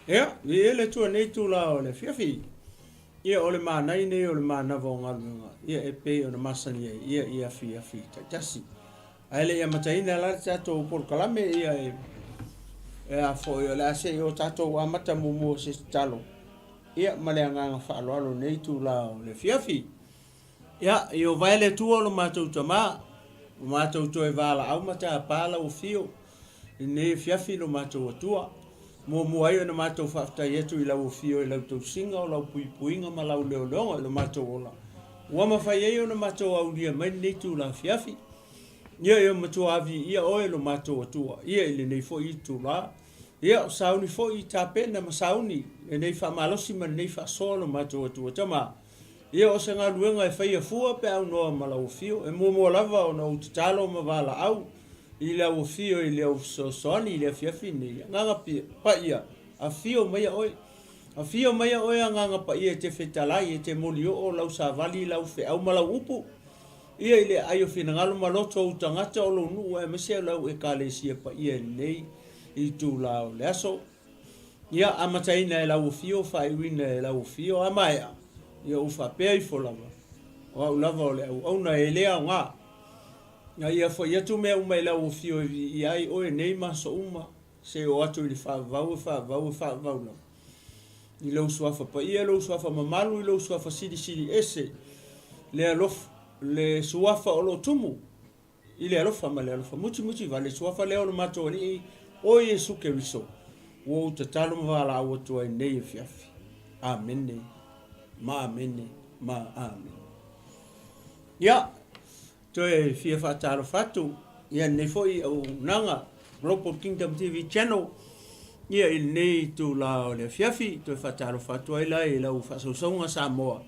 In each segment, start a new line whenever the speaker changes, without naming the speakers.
Ia, viia le Atua i lenei itula o le afiafi. Ia, o le manai nei o le manava o galuega, ia e pei ona masani ai, ia i afiafi taitasi. Ae le i amataina la le tatou polokalame, ia e, e a foi, o le a se i o tatou amata muamua se tatalo, ia ma le agaga faaaloalo i lenei itula o le afiafi. Ia, i o vae le Atua o lo matou Tama, ua matou toe valaau ma tapa lau afio i lenei afiafi lo matou Atua. Muamua ai ona matou faafetai atu i lau afio i lau tausiga o lau puipuiga ma lau leoleoga i lo matou ola, ua mafai ai ona matou aulia mai lenei itula afiafi. Ia, ia matua viia oe lo matou Atua, ia i lenei foi itula. Ia, o sauni foi i tapena ma sauni lenei faamalosi ma lenei faasoa lo matou Atua Tama. Ia o se galuega e faia fua pe aunoa ma lau afio. E muamua lava ona ou tatalo ma valaau i lau afio i le au fesoasoani i le afiafi nei. Agaga Paia, afio maia oe. Afio maia oe Agaga Paia e te fetalai, e te molioo lau savali, lau feau ma lau upu. Ia i le aai o finagalo ma loto ou tagata o lou nuu aemaise o lau Ekalesia paia i lenei itula o le aso. Ia amataina e lau afio, faaiuina e lau afio, a maea, ia ou faapea ifo lava, o au lava o le auauna e le aoga. A ia foi atu mea uma i lau afio e viia ai oe nei ma aso uma, se i oo atu i le faavavau e faavavau e faavavau lava. I lou suafa paia, i lou suafa mamalu, i lou suafa silisili ese, le alofa, le suafa o lo o tumu, I le alofa ma le alofa mutimuti vale suafa lea o lo matou Alii o Iesu Keriso, ua ou tatalo ma valaau atu ai nei afiafi. Amene, ma amene, ma amene. Ia, toe fia faatalofa atu ia lenei foi auaunaga Global Kingdom TV Channel ia i lenei itula o le afiafi, toe faatalofa atu ai la i lau faasausauga Samoa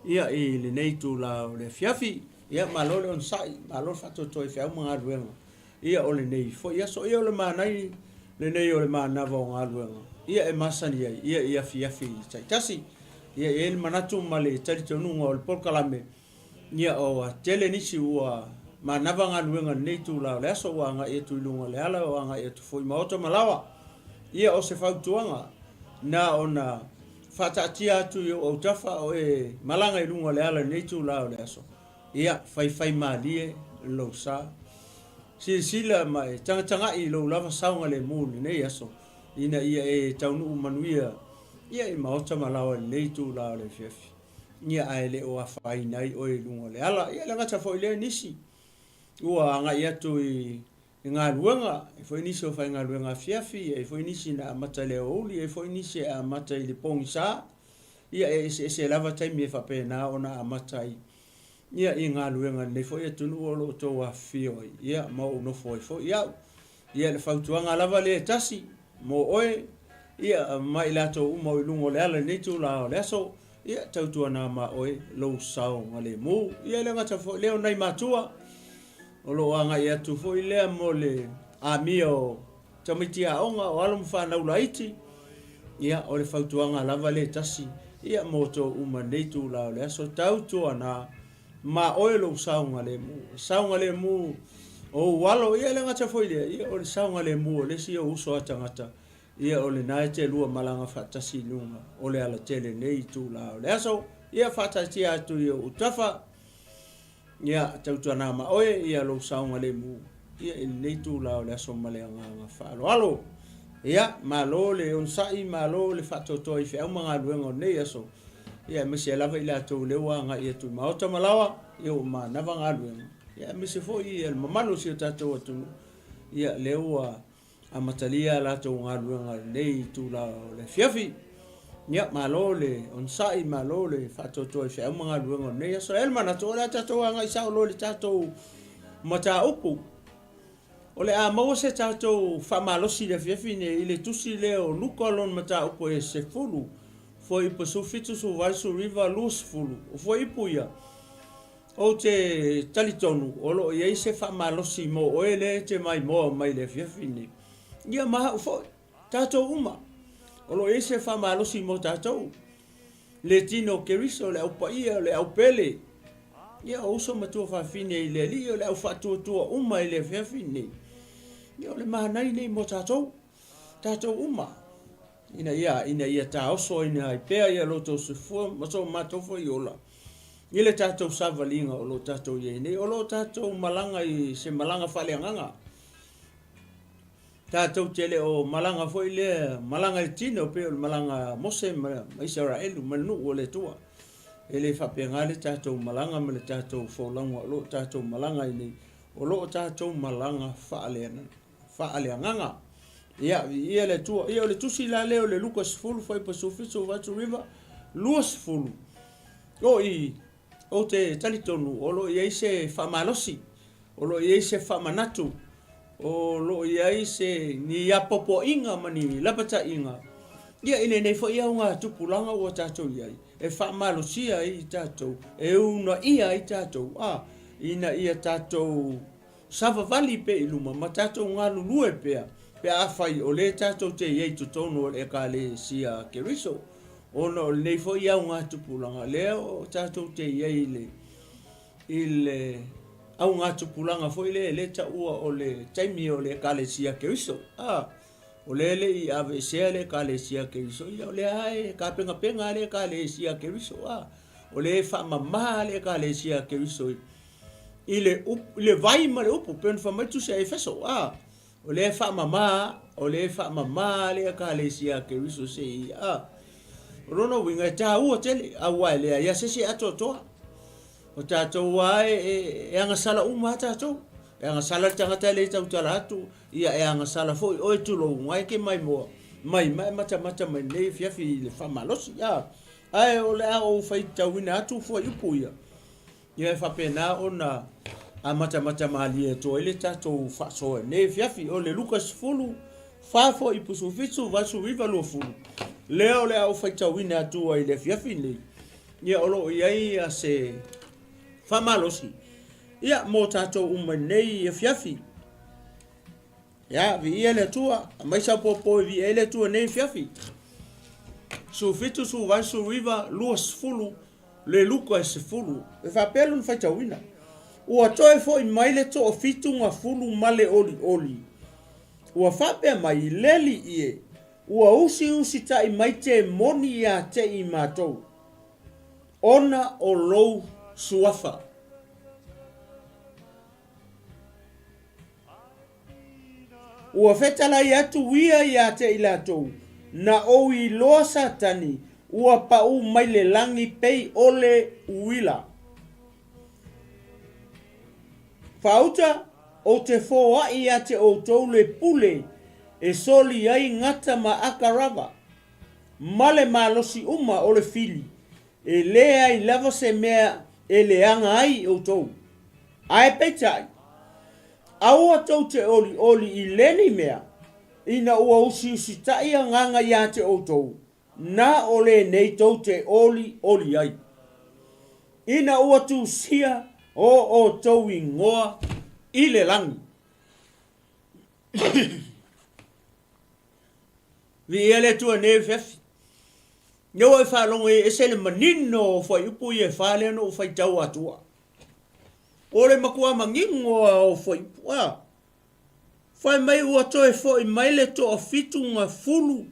ia i lenei itula o le afiafi. Ia, malo le onosai, malo le faatoatoa i feau ma galuega, ia o lenei foi aso. Ia o le manai lenei o le manava o galuega, ia e masani ai, ia i afiafi taitasi. Ia e i ai le manatu ma le talitonuga o le polokalame, ia ua tele nisi ua manava galuega i lenei itula o le aso, ua agai atu i luga o le ala, ua agai atu foi i maota ma laoa. Ia o se fautuaga, na ona faataatia atu i ou autafa o e malaga i luga o le ala i lenei itula o le aso, ia, faifaimalie lou sa. Silasila ma e tagatagai i lou lava saogalemu i lenei aso, ina ia e taunuu manuia ia i maota ma laoa i lenei itula o le afiafi, ia ae le o afaina ai oe i luga o le ala. Ia e le gata foi i lea nisi ua agai atu i I galuega, e i ai foi nisi o faigaluega afiafi, e i ai foi nisi na amata i le aoauli, e i ai foi nisi e amata i le pogisa. Ia, e eseese lava taimi e faapena ona amata ai ia i galuega i lenei foi atunuu o lo o outou afifio ai, ia, ma ou nofo ai foi au. Ia, le fautuaga lava lea e tasi mo oe, ia, ma i latou uma o i luga o le ala i lenei itula o le aso, Ia, tautuana ma oe lou saogalemu. Ia, e le gata foi lea o nai matua, o lo o agai atu foi lea mo le amia o tamaiti aoga, o alo ma fanau laiti. Ia, o le fautuaga lava lea e tasi, ia, mo outou uma i lenei itula o le aso, tautuana ma oe lou saogalemu. Saogalemu o ou alo, ia, e le gata foi lea, ia, o le saogalemu o le isi ou uso a tagata, Ia o lena e te lua malaga faatasi i luga o le alatele nei itula o le aso. Ia faataatia atu i ou tafa, ia tautuana ma oe, ia lou saogalemu, ia i lenei itula o le aso ma le agaga faaaloalo. Ia, malo le onosai, malo le faatoatoa i feau ma galuega o lenei aso, ia aemaise lava i latou lea ua agai atu i maota ma laoa, ia ua manava galuega, ia aemaise foi ia le mamalu o si o tatou atunuu, ia lea ua Amatalia a latou galuega i lenei itula o le afiafi. Ia, malo le onosai, malo le faatoatoa i feau ma galuega o lenei aso. E i ai le manatu, o le a tatou agai sao loa i le tatou mataupu. O le a maua se tatou faamalosi i le afiafi nei i le tusi lea o Luka lona mataupu e 10, fuaiupu 17, 18, 19, 20. O fuaiupu ia, Ou te talitonu o lo o i ai se faamalosi mo oe lea e te maimoa mai i le afiafi lenei. Ia ma au foi, tatou uma, o lo o i ai se faamalosi mo tatou. Le tino o Keriso, le au paia, le au pele, ia o uso ma tuafafine i le Alii, o le au faatuatua uma i le afiafi lenei. Ia o le manai nei mo tatou, tatou uma. Ina ia, ina ia taosoina ai pea ia lo outou soifua ma so matou foi ola i le tatou savaliga o lo o tatou i ai nei. O lo o tatou malaga i se malaga faaleagaga. Tatou te le o malaga foi lea malaga i le tino pei o le malaga a Mose ma Isaraelu ma le nuu o le Atua. E le faapena le tatou malaga ma le tatou folauga o lo o tatou malaga ai nei. O lo o tatou malaga faaleagaga. Ia, viia le Atua. Ia, o le tusi la lea o le Luka 10, fuaiupu 17, 89, 20. O i, ou te talitonu o lo o i ai se faamalosi, o lo o i ai se faamanatu, o lo o i ai se ni apoapoaiga ma ni lapataiga, ia i lenei foi augatupulaga ua tatou i ai, e faamalosia ai i tatou, e uunaia ai tatou, a, ina ia tatou Savavali pea i luma ma tatou galulue pea pe afai o lea tatou te i ai i totonu o le Ekalesia a Keriso, ona o lenei foi augatupulaga lea o tatou te i ai i le, i le augatupulaga foi lea lea e taua o le taimi o le Ekalesia a Keriso. A, o lea e le i aveesea le Ekalesia a Keriso, ia o lea lava e tapenapena lava le Ekalesia a Keriso. A, o lea e faamama le Ekalesia a Keriso i, i le, i le vai ma le upu, pei ona fai mai Tusi a Efeso, a, o lea e faamama, o lea e faamama le Ekalesia a Keriso se i, a. O lona uiga e taua tele, aua e leai lava se isi e atoatoa. O tatou lava e, e, e agasala uma lava tatou. E agasala le tagata e le tautala atu, ia e agasala foi oe tulou, na e te maimoa mai ma e matamata mai nei afiafi i le faamalosi, a. Ae o le a ou faitauina atu fuaiupu ia. Ia e faapena ona amatamata malie atu ai le tatou faasoa i lenei afiafi. O le Luka 10, 4 fuaiupu 17, 89, 20, lea o le a ou faitauina atu ai i le afiafi lenei. Ia o lo o i ai se faamalosi ia mo tatou uma i lenei afiafi. Ia, viia le Atua, aumai sau popo e viia ai le Atua i lenei afiafi. 17, 18, 19, 20, le Luka e 10. E faapea lona faitauina, Ua toe foi mai le toafitu gafulu ma le olioli. Ua faapea mai, Le Alii e, ua usiusitai mai temoni ia te i matou, ona o lou suafa. Ua fetalai atu ia ia te i latou, Na ou iloa Satani ua paʻū mai le lagi pei o le uila. Faauta, ou te foaʻi ia te ʻoutou le pule e soli ai gata ma akarava, ma le malosi uma o le fili, e leai lava se mea e leaga ai ʻoutou. Ae peitai, aua tou te olioli i leni mea, ina ua usiusitai agaga ia te outou, na o lenei tou te olioli ai, ina ua tusia o outou igoa i le lagi. Viia le Atua nei afiafi. Lea ua e faalogo e ese le manino o fuaiupu ia e fa lea na ou faitau atua. O le matua manino lava o fuaiupu a. Fai mai ua toe foi mai le toafitugafulu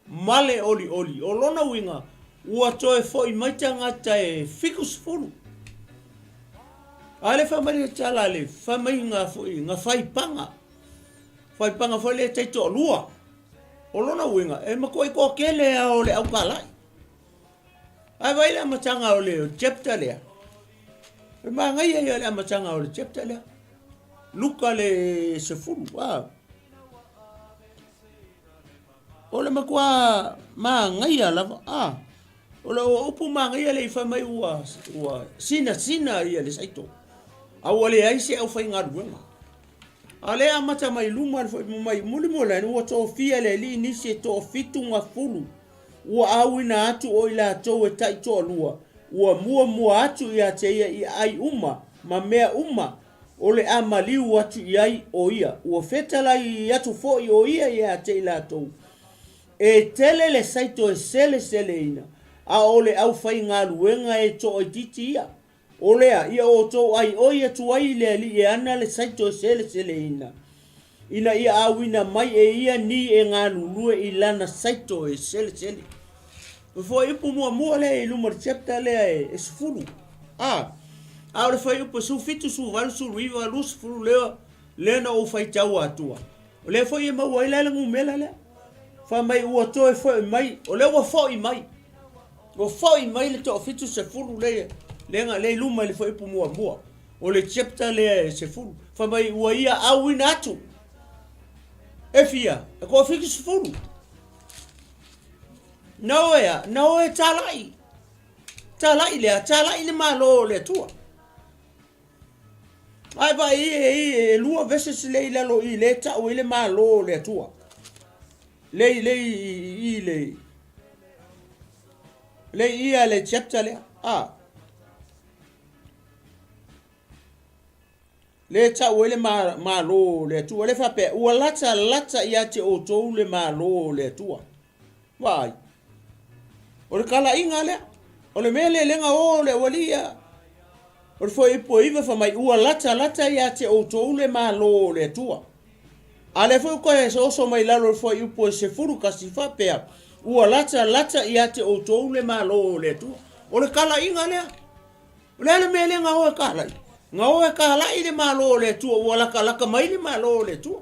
ma le olioli. O lona uiga, ua toe foi mai tagata e 70. A lea fai mai le tala a le fai mai nga foi nga faipaga. Faipaga foi lea e taitoalua. O lona uiga, e matuai toatele lava o le aukalai. Ae vaai le amataga o le chapter lea. E manaia ia le amataga o le chapter lea. Luka le 10. Ah. O le matua manaia lava. Ah. O le upu manaia le i fai mai ua, ua sinasina ia le saito. A ua leai se aufaigaluega. A lea amata mai luma le foi mai mulimuli ua tofia le alii nisi e toafitugafulu. Ua auina atu o i latou e taitoalua, ua muamua atu ia te ia i aai uma ma mea uma o le a maliu atu i ai o ia. Ua fetalai atu foi o ia ia te i latou. E tele le saito e seleseleina, a o le aufaigaluega e toaitiiti ia. O lea, ia outou aioi atu ai i le Alii e ana le saito e seleseleina. ina ia auina mai e ia ni e galulue i lana saito e selesele. O le fuaiupu muamua lea i luma o le chapter lea e 10. A, a o le fuaiupu e 17, 18, 19, 20 lea, lea na ou faitau atua. O lea foi e maua ai la le numera lea. Fai mai ua toe foi mai, o lea ua foi mai. Ua foi mai le toafitu sefulu lea, lea, lea i luma i le fuaiupu muamua. O le chapter lea e 10. Fai mai ua ia auina atu. E fia? E toafitu sefulu. Na o ea? Na o e talai. Talai lea, talai le Malo o le Atua. Ae vaai e, e, e lua verses lea i lalo i le tau ai le Malo o le Atua. Le i le i i le le ia le chapter lea. Ah. Le tau ai le Malo o le Atua, le faapea, ua latalata ia te outou le Malo o le Atua. Vaai. O le talaiga lea. O le mea lea lega o le aualii ia. O le fuaiupu e 9 fai mai, ua latalata ia te outou le Malo o le Atua. A lea foi ua toe oso mai lalo o le fuaiupu e 11 faapea, ua latalata ia te outou le Malo o le Atua. O le talaiga lea. O le a le mea lea na o e kalai? Na o e kalai le Malo o le Atua, ua latalata mai le Malo o le Atua.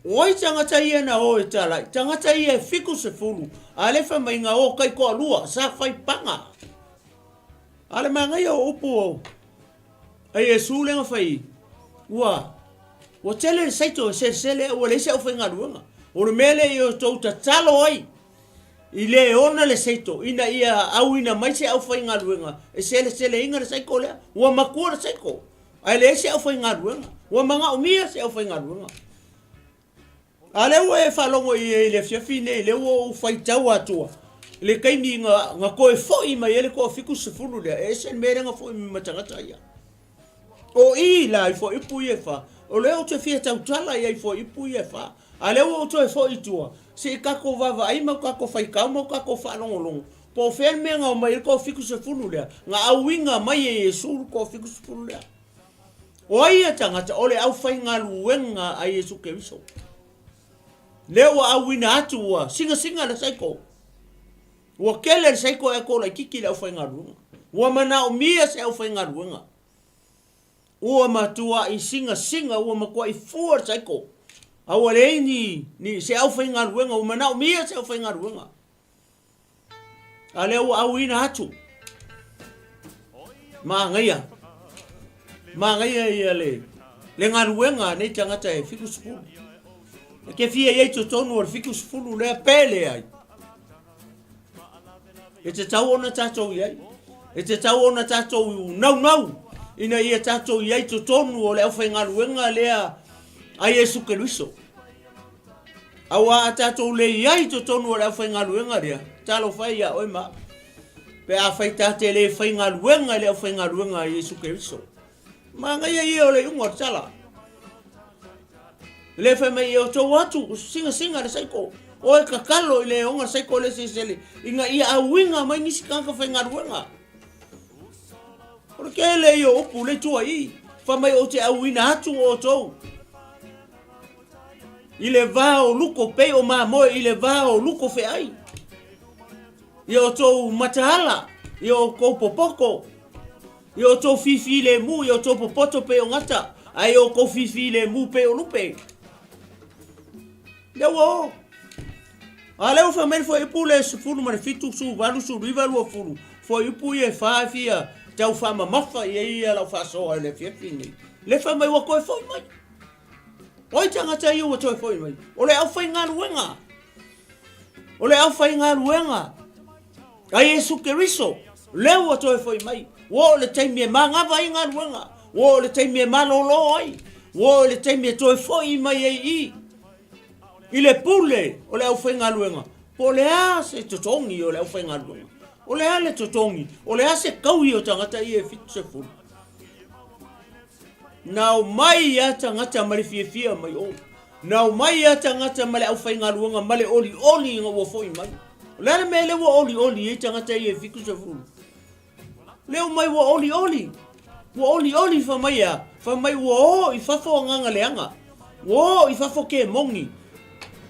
O ai tagata ia na o e talai? Tagata ia e 70, a lea fai mai na o taitoalua, sa fai paga. A le manaia o upu o a Iesu lea na fai, ua ua tele le saito e selesele ua leai se aufaigaluega. O le mea lea ia outou tatalo ai i le ona le saito ina ia auina mai se aufaigaluega e seleseleina le saito lea. Ua matua le saito, ae leai se aufaigaluega. Ua manaomia se aufaigaluega. A lea ua e faalogo i ai i le afiafi nei, lea ua ou faitau atua i le taimi na, na toe foi mai ai le toafitusefulu lea, e ese le mea lea na foi mai ma tagata ia. O i la i fuaiupu ia e fa, o lea ou te fia tautala i ai fuaiupu ia e fa. A lea ua ou toe foi i tua, se i tatou vaavaai ma tatou faitau ma tatou faalogologo, po o fea le mea na omai ai le toafitusefulu lea, na auina mai e Iesu le toafitusefulu lea. O ai ia tagata? O le aufaigaluega a Iesu Keriso. Lea ua auina atu ua singasinga le saiko. Ua kele le saiko ae toalaititi le aufaigaluega. Ua manaomia se aufaigaluega. Ua matuai singasinga, ua matuai fua le saiko. A ua leai ni, ni se aufaigaluega, ua manaomia se aufaigaluega. A lea ua auina atu. Manaia. Manaia ia le, le galuega a nei tagata e 70. E te fia i ai totonu o le 70 lea pe leai. E tatau ona tatou i ai. E tatau ona tatou naunau ina ia tatou i ai totonu o le aufaigaluega lea a Iesu Keriso. Aua a tatou le i ai totonu o le aufaigaluega lea, talofa e ia oe ma au. Pe afai ta te le faigaluega i le aufaigaluega a Iesu Keriso. Manaia ia o le iuga o le tala. Le fai mai e outou atu, singasinga le saiko. Oe tatalo i le oga saiko le sesele, ina ia auiga mai nisi tagata faigaluega. O le tele ia o upu le tua i, fai mai ou te auina atu outou. I le va o luko pei o mamoe i le va o luko feai. Ia outou mataala, ia outou popoto, Ia outou fifilemu, ia outou popoto pei o gata, ae ia outou fifilemu pei o lupe. Lea ua o. A lea ua fai mai le fuaiupu le 17, 18, 19, 20, fuaiupu ia e fa e fia tau faamamafa i ai ia lau faasoa i le afiafi nei. Lea fai mai ua toe foi mai. O ai tagata ia ua toe foi mai? O le aufaigaluega. O le aufaigaluega a Iesu Keriso, lea ua toe foi mai. Ua oo i le taimi e manava ai galuega, ua oo i le taimi e malolo ai, ua oo i le taimi e toe foi mai ai i i le pule o le aufaigaluega. Po o le a se totogi o le aufaigaluega? O le a le totogi? O le a se taui o tagata ia e 70? Na omai lava tagata ma le fiafia mai o. Na omai lava tagata ma le aufaigaluega ma le olioli ina ua foi mai. O le a le mea lea ua olioli ai tagata ia e 70? Lea omai ua olioli. Ua olioli fai mai a, fai mai ua o i fafo agaga leaga. Ua o i fafo kemoni.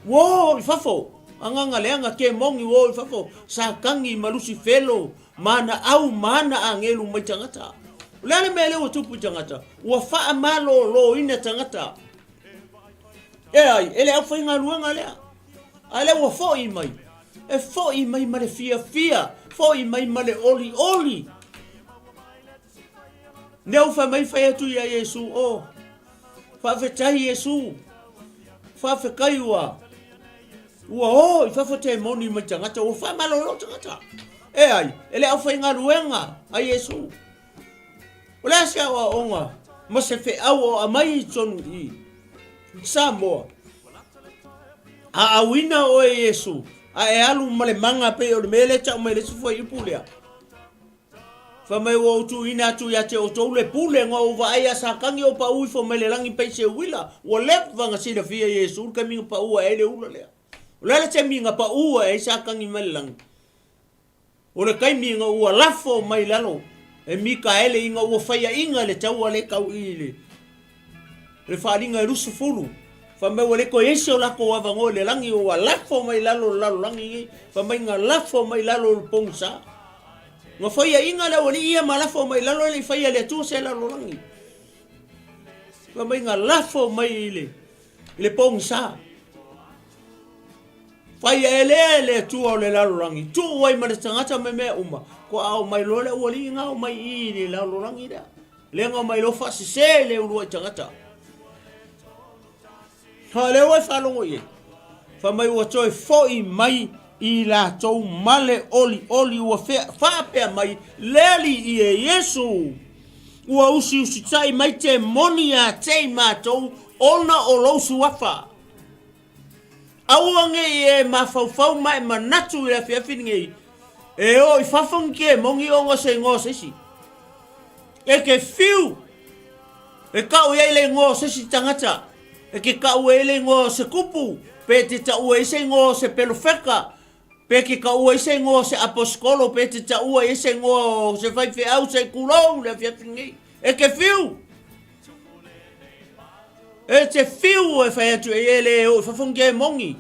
Ua o i fafo. Agaga leaga kemoni ua o i fafo. Satani ma Lusifelo ma ana au ma ana agelu mai tagata. O le a le mea lea ua tupu i tagata? Ua faamaloloina tagata. E ai, e le aufaigaluega lea. A lea ua foi mai. E foi mai ma le fiafia, foi mai ma le olioli. Lea ua fai mai fai atu ia Iesu, o, faafetai Iesu, faafetai ua, ua o i fafo temoni mai tagata, ua faamalolo tagata. E ai, e le aufaigaluega a Iesu. O le a se aoaoga ma se feau o aumai i totonu i Samoa? A auina oe e Iesu, a e alu ma le maga pei o le mea lea e tau mai le isi fuaiupu lea. Fai mai ua ou tuuina atu ia te outou le pule na ou vaai ia Satani o pau ifo mai le lagi pei se uila. Ua leva na silafia e Iesu le taimi na pau ae ai le ula lea. O le a le taimi na pau ae ai Satani mai le lagi? O le taimi ina ua lafo mai lalo e Mikaele ina ua faiaina le taua lea tau i le le faaaliga e 20, fai mai ua le toe i ai se o latou avanoa i le lagi, ua lafo mai lalo o le lalolagi nei, fai mai na lafo mai lalo o le pogisa. Na faiaina le aualii ia ma lafo mai lalo e le i faia e le Atua se lalolagi. Fai mai na lafo mai i le, i le pogisa. Fai ae lea e le Atua o le lalolagi, tuu ai ma le tagata me mea uma, kua ao mai loa le aualii na ao mai i le lalolagi lea. Lea na omai loa faasese le uluai tagata. Ha lea ua e faalogo i ai. Fai mai ua toe foi mai i latou ma le olioli ua faapea mai le Alii e Iesu. Ua usiusitai mai temoni ia te i matou ona o lou suafa. Aua ne i e mafaufau ma e manatu i le afiafi lenei, e o i fafo ni kemoni ona o se igoa o se isi. E te fiu e kau i ai le igoa o se isi tagata, e te kau ai le igoa o se kupu, pe te taua ai se igoa o se pelofeka, pe te taua ai se igoa o se aposikolo, pe te taua ai se igoa o se faifeau, se i tulou le afiafi lenei. E te fiu! E te fiu e fai atu e le o i fafo ni kemoni.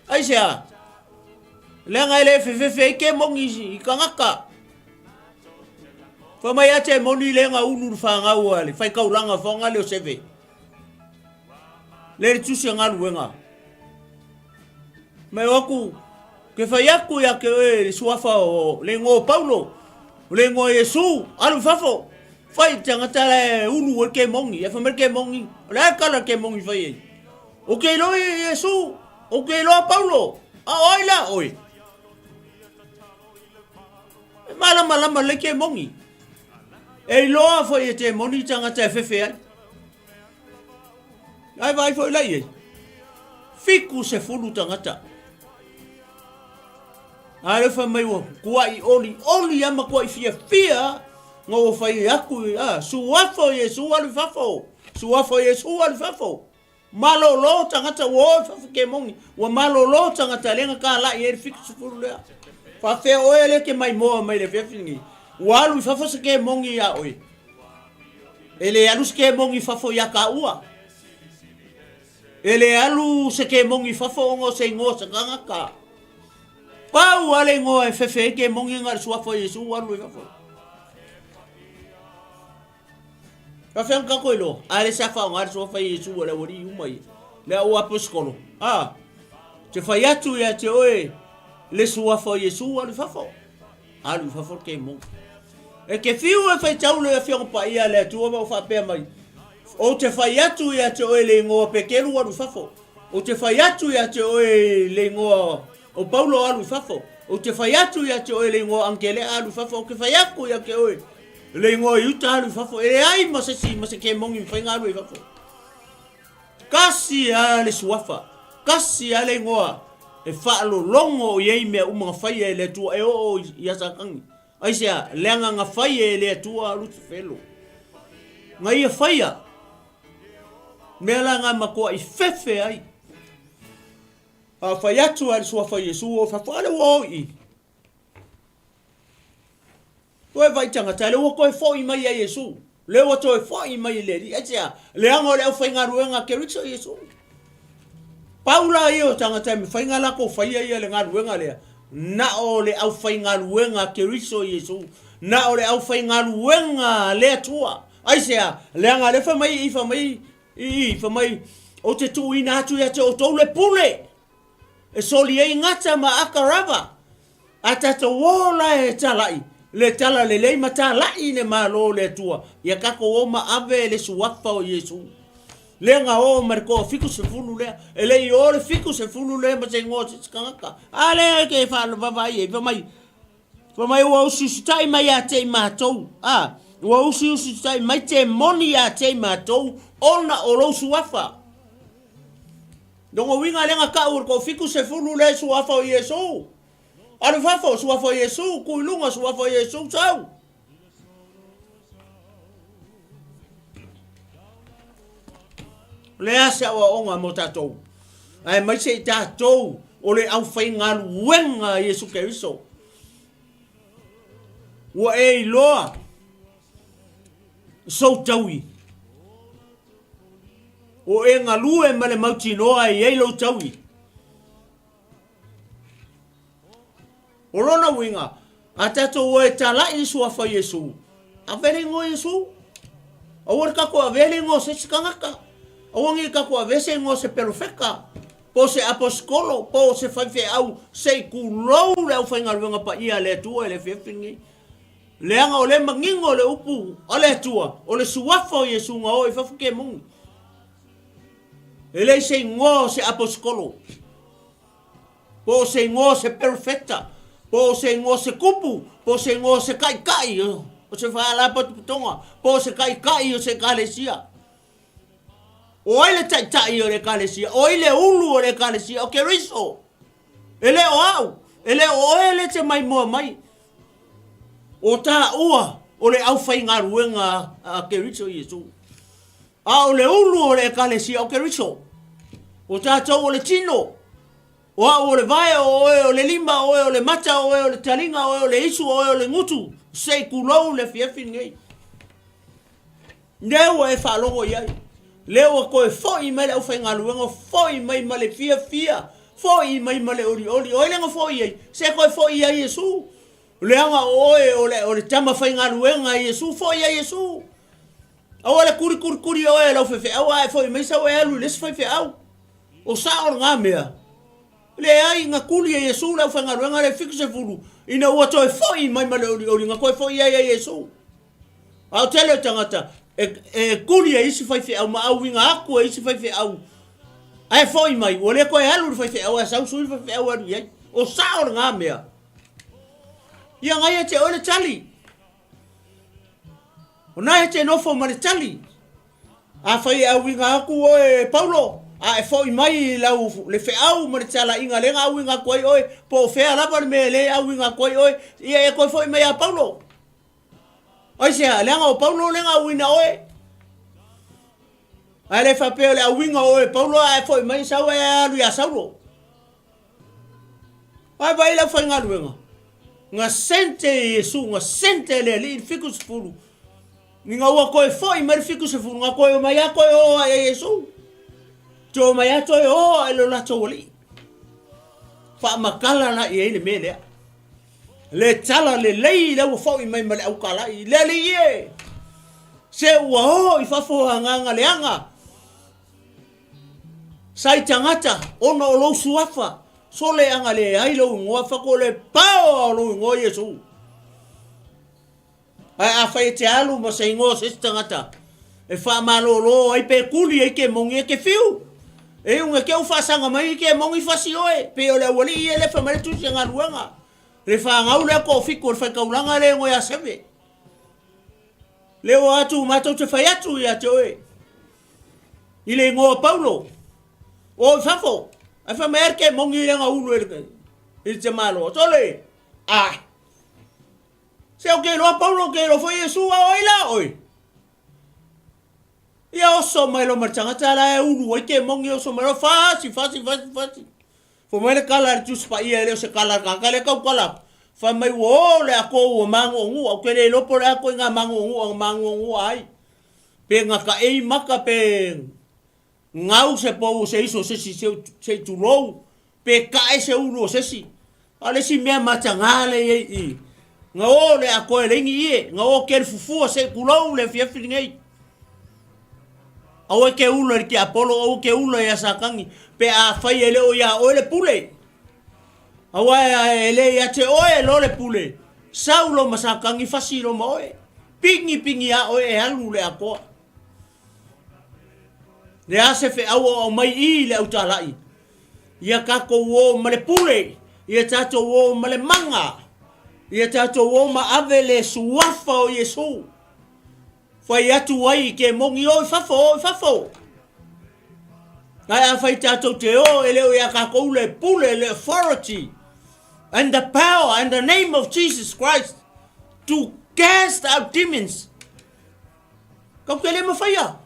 Aisea? Leaga e le fefefe ai kemoni i tagata. Fai mai a te moni le na ulu le whangau a le whaikaulanga whanga leo seve. Le le tusi a galuega. Mai o aku, ke whai aku ia ke oe le suafa o le ingoa o Paulo, o le ingoa o Iesu, alu i fafo. Whai tangata le ulu o le kemongi, e whai mai le kemongi, o le a kala le kemongi whai ei. O ke iloa i Iesu, o ke iloa Paulo, a o ai la oe. E malamalama lelei kemoni. E iloa foi e temoni tagata e fefe ai. Ai vaai foi la i ai. 70 tagata. A le fai mai ua kuai oli oli a ma kuai fiafia nga ua fai aku a suafo Iesu alu i fafo. Suafo Iesu alu i fafo. Malolo tagata ua o i fafo kemoni. Ua malolo tagata lea na talai ai le 70 lea. Faafefea oe lea e te maimoa mai le afiafi lenei. Ua alu i fafo se kemoni iā oe. E le alu se kemoni i fafo iā kāua. E le alu se kemoni i fafo ona o se igoa o se tagata. Pau lava le igoa e fefe ai kemoni na o le suafa o Iesu ua alu i fafo. Faafefea ona tatou iloa? A le sa faaaoga le suafa Iesu a le aualii uma ia, le au aposikolo, a, te fai atu ia te oe le suafa o Iesu alu i fafo. Alu i fafo le kemoni. E te fiu e faitau le Afioga Paia a le Atua ma o faapea mai, Ou te fai atu ia te oe le igoa Petelu alu i fafo. Ou te fai atu ia te oe le igoa o Paulo alu i fafo. Ou te fai atu ia te oe le igoa Angelea alu i fafo. Ou te fai atu ia te oe le igoa Iuta alu i fafo. E leai ma se isi ma se kemoni mafai ona alu i fafo. Tasi lava le suafa, tasi lava le igoa e faalologo i ai mea uma na faia e le Atua e oo ia Satani. Aisea? Leaga na faia e le Atua Lusifelo. Na ia faia mea la na matuai fefe ai. A fai atu a le suafa o Iesu o fafo, a lea ua o i i. Toe vaai tagata, lea ua toe foi mai ia Iesu. Lea ua toe foi mai i le Alii. Aisea? Leaga o le aufaigaluega a Keriso Iesu. Pau la ia o tagata e mafai ona latou faia ia le galuega lea, na o le aufaigaluega a Keriso Iesu, na o le aufaigaluega a le Atua. Aisea? Leaga o lea fai mai i, fai mai i i, fai mai, Ou te tuuina atu ia te outou le pule e soli ai gata ma akarava. A tatou o la e talai le talalelei ma talai le Malo o le Atua, ia tatou o ma ave le suafa o Iesu. Lea na o ma le toa 70 lea, e le i o le 70 lea ma se igoa o se isi tagata. A lea e te faavavaai ai, fai mai, fai mai ua usiusitai mai ia te i matou, a, ua usiusitai mai temoni ia te i matou ona o lou suafa. Lona uiga lea na tau o le toa 70 lea i suafa o Iesu. Alu i fafo, suafa o Iesu, tu i luga, suafa o Iesu, sau. O le a se aoaoga mo tatou? Aemaise i tatou o le aufaigaluega a Iesu Keriso. Ua e iloa sou taui. O e galue ma le mautinoa e i ai lou taui. O lona uiga, a tatou o e talai i suafa o Iesu, ave le igoa o Iesu. Aua le tatou avea le igoa o se isi tagata. Aua nei tatou avea se igoa o se perofeta, po o se aposetolo, po o se faifeau, se i tulou le aufaigaluega paia a le Atua i le afiafi lenei. Leaga o lea e manino le upu a le Atua, o le suafa o Iesu na o i fafo kemoni. E leai se igoa o se aposetolo. Po o se igoa o se perofeta, po o se igoa o se kupu, po o se igoa o se taitai o se faalapotopotoga, po o se taitai o se ekalesia. O ai le taitai o le ekalesia? O ai le ulu o le ekalesia? O Keriso. E le o au, e le o oe le te maimoa mai. O taua o le aufaigaluega a Keriso Iesu. A o le ulu o le Ekalesia o Keriso. O tatou o le tino. O au o le vae, o oe o le lima, o oe o le mata, o oe o le taliga, o oe o le isu, o oe o le gutu. Se i tulou le afiafi lenei. Lea ua e faalogo i ai. Lea ua toe foi mai le aufaigaluega, foi mai ma le fiafia, foi mai ma le olioli. O ai lea na foi ai? Se toe foi ia Iesu. Leaga o oe o le, o le tama faigaluega a Iesu, foi ia Iesu. Aua le kuli kuli kuli oe e lau faifeau a e foi mai sau e alu i le isi faifeau. O sao lena mea. Leai, na kuli e Iesu le aufaigaluega lea 70 ina ua toe foi mai ma le olioli, na toe foi ai ia Iesu. A o tele o tagata e, e kuli e isi faifeau ma auiga atu e isi faifeau ae foi mai, ua le toe alu i le faifeau ae sau sui le faifeau e alu i ai. O sao lena mea. Ia na ia te oe le tali. O na e te nofo ma le tali. Afai e auiga atu oe e Paulo, a e foi mai i lau le feau ma le talaiga lea na auiga atu ai oe, po o fea lava le mea lea e auiga atu ai oe, ia e toe foi mai ia Paulo. Aisea? Leaga o Paulo lea na auina oe. Ae le faapea o le auiga o oe e Paulo a e foi mai sau e alu ia Saulo. Ae vaai le aufaigaluega, na sente e Iesu, na sente e le Alii le 70, ina ua toe foi mai le 70, na toe omai lava toe o ae ia Iesu. Toe omai lava toe o ae lo latou Alii. Faamatala la i ai le mea lea. Le tala lelei lea ua foi mai ma le autalai, le Alii e! Se ua o i fafo agaga leaga. Sa i tagata ona o lou suafa, sole aga leai lou igoa fako le pao o lou igoa Iesu. Ae afai e te alu ma se igoa o se isi tagata e faamalolo ai pe kuli ai kemoni e te fiu. E iu ina te u faasaga mai i kemoni fasi oe, pei o le aualii ia lea fai mai le tusi a galuega. Le fanau lea toafitu o le faitaulaga lea e igoa ia Seve. Lea ua atu matou te fai atu ia te oe. I le igoa o Paulo, o i fafo, ae fai mai a le moni lea na ulu e le tamaloa. Sole! Ai! Se ou te iloa Paulo, ou te iloa foi Iesu, a o ai la oe? Ia oso mai loa ma le tagata la e ulu ai ke moni oso mai loa, fasi, fasi, fasi, fasi. Fai mai le tala a le Tusi Paia, e le o se tala a le tagata lea e tautala atu. Fai mai ua o le ato ua magu'ugu'a, ou te le iloa po o le a ituaiga magu'ugu'a na magu'ugu'a ai. Pe gataei maka pe gau se pou o se iso o se isi se i tulou, pe kae se ulu o se isi. A o le isi mea mataga lea e i ai i i, na o le atoa e leai ni ie, na o keli fufua se i tulou le afiafi lenei. Aua e te ula i le tiapolo, aua e te ula ia Satani, pe afai e le o ia oe le pule. Aua e le ia te oe loa le pule, sau loa ma Satani fasi loa ma oe. Pigi pigi a oe e alu le atoa. Le a se feau o aumai i le autalai. Ia tatou o ma le pule, ia tatou o ma le maga, ia tatou o ma ave le suafa o Iesu. Fai atu ai i kemoni, o i fafo, o i fafo. Ae afai tatou te o e le o ia tatou le pule, le authority and the power and the name of Jesus Christ to cast out demons. Kau te le mafaia.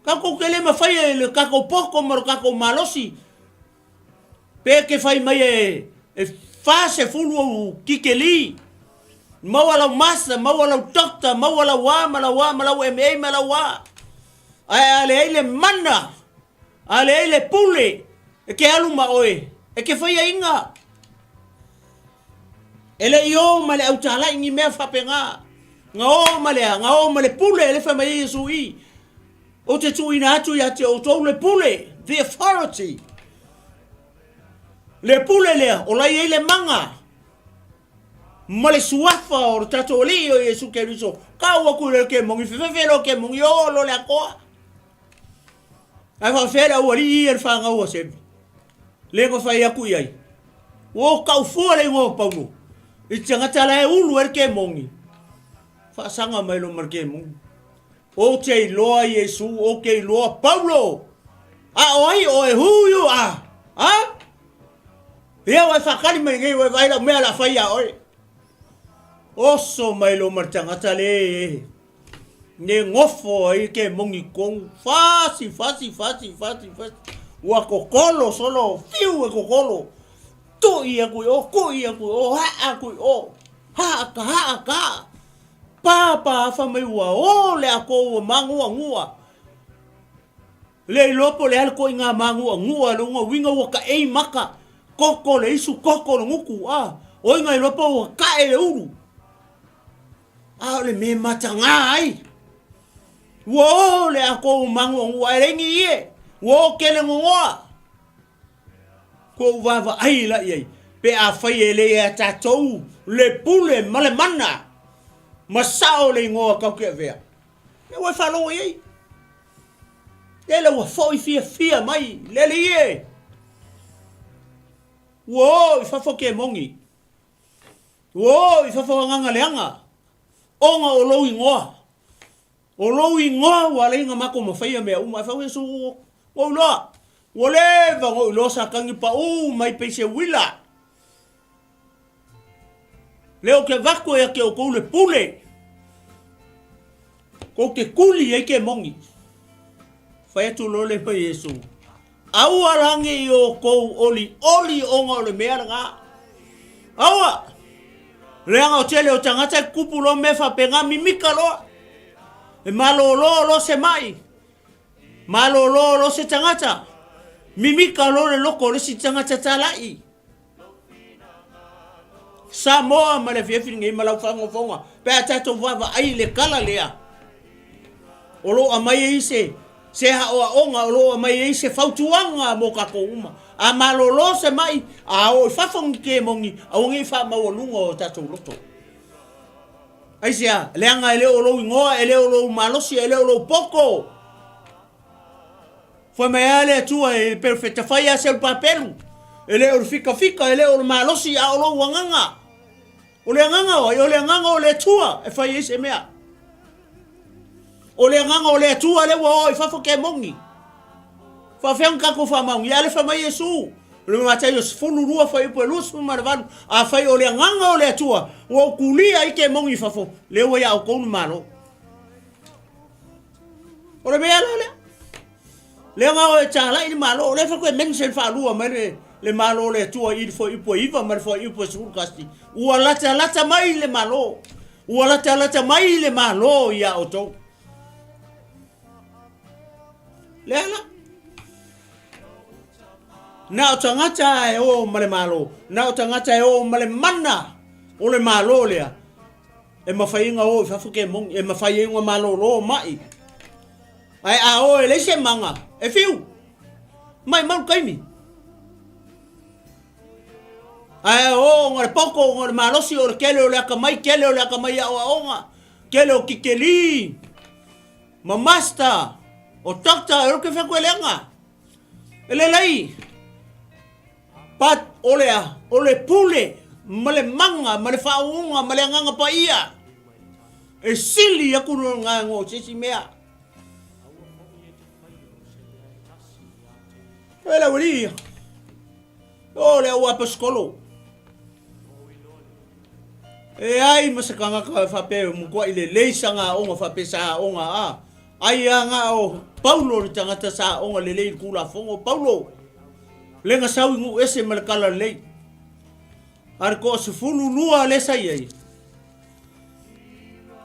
Kau te le mafaia i le tatou poto ma le tatou malosi. Pe ke fai mai e 40 ou kikeli, maua lau master, maua lau doctor, maua lau a ma lau a ma lau MA ma lau a. Ae a leai le mana, a leai le pule, e ke alu ma oe, e ke faiaina. E le i o ma le autalai ni mea faapena. Na o ma le a, na o ma le pule, le fai mai ai Iesu i. Ou te tuuina atu ia te outou le pule, the authority. Le pule lea, o la e i ai le maga ma le suafa o le tatou Alii o Iesu Keriso. Kau atu i le kemoni, fefefe loa kemoni, o loa le atoa. Ae faafefea le aualii ia le fanau a Semi? Le na fai atu i ai, Ua ou tau fua le igoa o Paulo i te tagata la e ulu ai le kemoni. Faasaga mai loa ma le kemoni. Ou te iloa Iesu, ou te iloa Paulo. A o ai oe, who you are? Ha? Ia ua e faatali mai nei, ua e vaai lau mea o le a fai ia oe. Oso mai loa ma le tagata le e ne nofo ai ke mongi tonu. Fasi, fasi, fasi, fasi, fasi. Ua kokolo solo, fiu e kokolo. Tui aku i o, kui aku i o, haa aku i o. Haa ka, haa ka, haa. Pāpā fai mai ua ō le ako ua māguagua. Le iloa po o le a le koʻiga māguagua le uga uiga ua kaʻei maka, koko le isu, koko le gutu, a oiga iloa po ua kaʻe le ulu. A o le mea matagā ai. Ua ō le ako ua māguagua ae leai ni ie, ua ō kele gogoa. Ko ou vaavaai la i ai, pe afai e le ia tatou le pule ma le mana, ma sao le igoa kau ke avea, ia ua e faalogo i ai. Lele ua foi fiafia mai, lele ie. Ua o i fafo kemoni. Ua o i fafo agaga leaga, ona o lou igoa. O lou igoa ua alai na matou mafaia mea uma. Ae fau Iesu, Ua ou iloa, ua leva ona ou iloa Satani paʻū mai pei se uila. Lea ou te avatu ia te outou le pule, kou te kuli ai kemoni. Fai atu loa lea mai Iesu, Aua la ne i outou olioli ona o le mea lena. Aua! Leaga o tele o tagata e tutupu loa mea faapena, mimika loa. E malolo loa se mai, malolo loa se tagata, mimika loa le loko o le isi tagata talai. Samoa ma le afiafi lenei ma lau faafogafoga pe a tatou vaavaai i le tala lea o lo o aumai ai se se aoaoga o lo o aumai ai se fautuaga mo tatou uma. A malolo se mai, a oo i fafo ni kemoni, aua ne i faamaualuga o tatou loto. Aisea? Leaga e le o lou igoa, e le o lou malosi, e le o lou poto. Fai mai lava le Atua e perofeta, fai lava Serubabelu, e le o le fikafika, e le o le malosi, a o lou agaga. O le agaga o ai? O le agaga o le Atua e fai ai se mea. O le agaga o le Atua lea ua oo i fafo kemoni. Faafefea ona tatou faamaonia? A lea fai mai Iesu, o le Mataio 12 fuaiupu e 28, afai o le agaga o le Atua ua ou tulia ai kemoni i fafo, lea ua ia outou le Malo. O le mea la lea. Leaga o e talai le Malo, o lea faatoa mention faalua mai le, le Malo o le Atua i le fuaiupu e 9 ma le fuaiupu e 11, ua latalata mai le Malo. Ua latalata mai le Malo iā outou. Lea la. Na o tagata e o ma le Malo, na o tagata e o ma le mana o le Malo lea, e mafai ona o i fafo kemoni, e mafai ai ona malolo mai. Ae a o e leai se maga, e fiu. Maimau le taimi. Ae o ona o le poto, ona o le malosi, o le tele o le atamai, tele o le atamai i aoaoga, tele o tikeli, ma master, o doctor, e o ke fai atu e leaga. E lelei, but o le a? O le pule ma le maga ma le faauuga ma le Agaga Paia e sili atu le gaego o se isi mea. E le aualii ia. O le au aposetolo. E ai ma se tagata e faapea e matuai lelei sana aoga faapea sa aoga a. Ai a na o Paulo le tagata sa aoga lelei i le Tulafono. Paulo, le na sau i nuu ese ma le tala lelei. A le toa-12 lea sa i ai,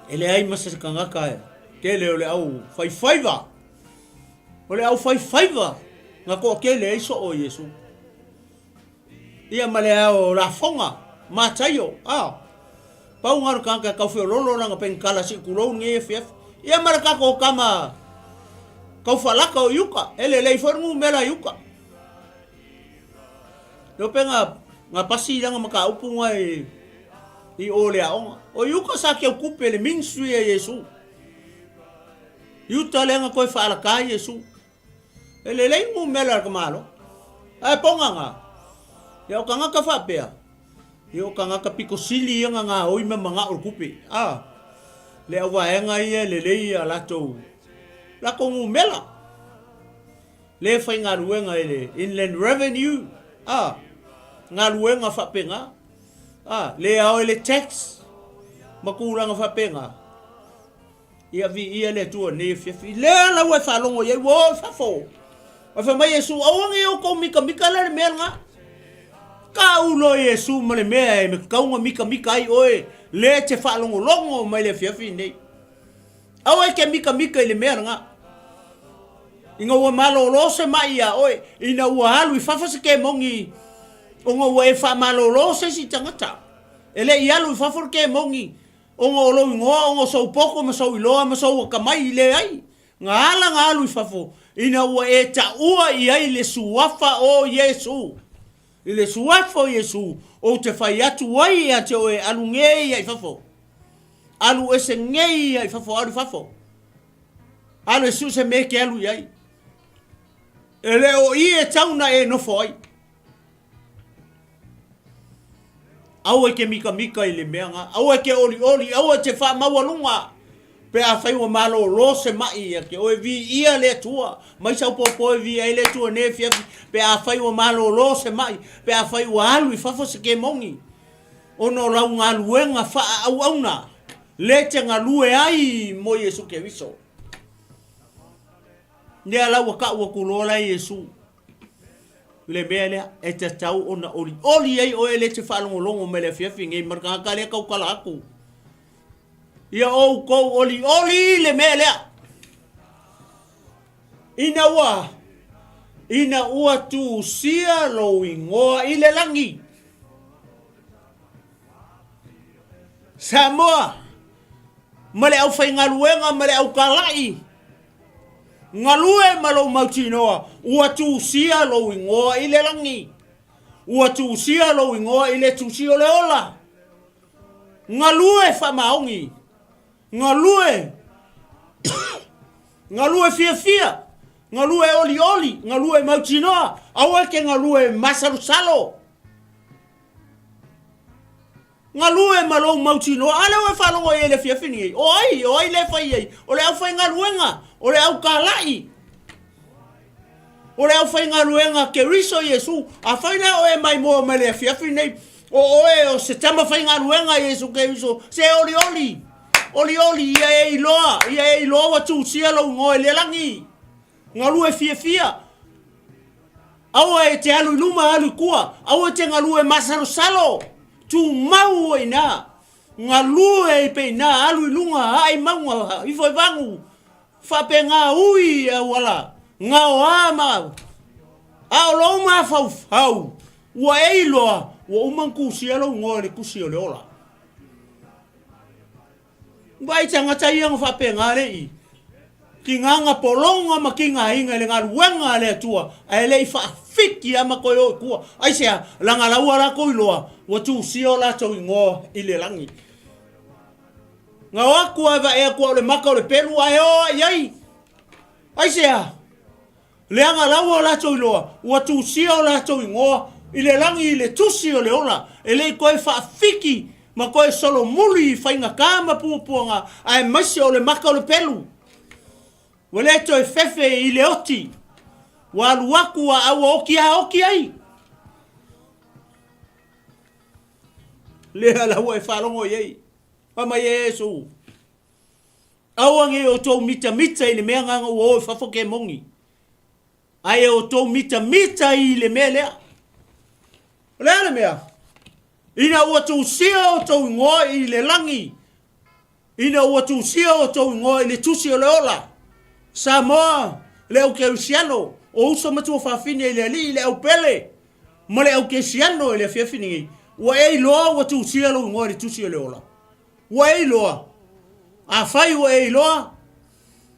e leai ma se tagata e tele o le au faifaiva. O le au faifaiva na toatele ai soo o Iesu. Ia ma le ao o lafoga, Mataio, a. Pau na o le tagata e tau feololo lana penitala se i tulou lenei afiafi. Ia ma le tatou tama tau faalata o Iuta, e lelei foi le numera Iuta. Le ope na, na pasi lana mataupu na i, i o le aoga. O Iuta sa teutupe le ministry a Iesu. Iuta lea na toe faalata ai Iesu. E lelei numera a le tamaloa. Ae poga na, ia o tagata faapea, ia o tagata pito sili ia na gaoi ma manao le tupe. A, le auvaega ia e lelei a latou, latou numera. Le faigaluega i le Inland Revenue, a, galuega faapena. A, le ao i le tax ma tulaga faapena. Ia viia le Atua i lenei afiafi. Lea la ua e faalogo i ai, ua o i fafo. Ae fai mai Iesu, aua ne i outou mikamika la le mea lena. Tau loa Iesu ma le mea e tatau ona mikamika ai oe, lea e te faalogologo mai le afiafi lenei. Aua e te mikamika i le mea lena. Ina ua malolo se mai iā oe, ina ua alu i fafo se kemoni, ona ua e faamalolo se isi tagata. E le i alu i fafo le kemoni, Ona o lou igoa, ona o sou poto ma sou iloa ma sou atamai i leai, na ala na alu i fafo, ina ua e taua i ai le Suafa o Iesu. I le Suafa o Iesu, ou te fai atu ai ia te oe, alu nei ia i fafo. Alu ese nei ia i fafo, alu i fafo. Alu e sue se mea e te alu i ai. E le o i e tau na e nofo ai. Aua e te mikamika i le mea na, aua e te olioli, aua e te faamaualuga, pe afai ua malolo se mai ia te oe, viia le Atua, mai sau popo e viia ai le Atua nei afiafi, pe afai ua malolo se mai, pe afai ua alu i fafo se kemoni, ona o lau galuega faaauauna, lea e te galue ai mo Iesu Keriso. Lea la ua tau atu loa la Iesu. Le mea lea e tatau ona olioli ai oe lea e te faalogologo mai le afiafi nei ma le tagata lea e tautala atu. Ia outou olioli le mea lea. Ina ua ina ua tusia lou igoa i le lagi. Samoa ma le aufaigaluega ma le aukalai Galue ma lou mautinoa, ua tusia lou igoa i le lagi. Ua tusia lou igoa i le tusi o le ola. Galue faamaoni, galue, galue fiafia, galue olioli, galue mautinoa, aua e te galue masalosalo. Galue ma lou mautinoa. A lea ua e faalogo i ai i le afiafi lenei? O ai? O ai lea e fai i ai? O le aufaigaluega, o le aukalaʻi, o le aufaigaluega a Keriso Iesu. Afai la o e maimoa mai le afiafi lenei, o oe o se tama faigaluega a Iesu Keriso, se olioli, olioli, ia e iloa, ia e iloa ua tusia lou igoa i le lagi. Galue fiafia. Aua e te alu i luma, alu i tua. Aua e te galue masalosalo. Tumau i ina. Galue ai pea i ina, alu i luga, ae i mauga, ifo i vagu, faapena ui i auala, gaoa ma A o lou mafaufau, ua e iloa, ua uma ona tusia lou igoa i le tusi o le ola. Vaai tagata ia na faapena le i tigaga pologa ma tigaina i le galuega a le Atua, ae le i faafiti lava ma toe o i tua. Aisea? Leaga la ua latou iloa, ua tusia o latou igoa i le lagi. Na o atu lava e vae atu o le mata o le pelu ae o lava i ai. Aisea? Leaga la ua latou iloa, ua tusia o latou igoa i le lagi i le tusi o le ola, e le i toe faafiki ma toe solomuli i faigata ma puapuaga, aemaise o le mata o le pelu. Ua le toe fefe i le oti, ua alu atu a ua oti a oti ai. Lea la ua e faalogo i ai. Fai mai Iesu, Aua ne i outou mitamita i le mea na ua o i fafo kemoni, ae outou mitamita i le mea lea. O le a le mea? Ina ua tusia outou igoa i le lagi, ina ua tusia outou igoa i le tusi o le ola, Samoa, le au kerisiano, o uso ma tuafafine i le Alii, le au pele, ma le au kerisiano i le afiafi lenei, ua e iloa ua tusia lou igoa i le tusi o le ola. Ua e iloa? Afai ua e iloa,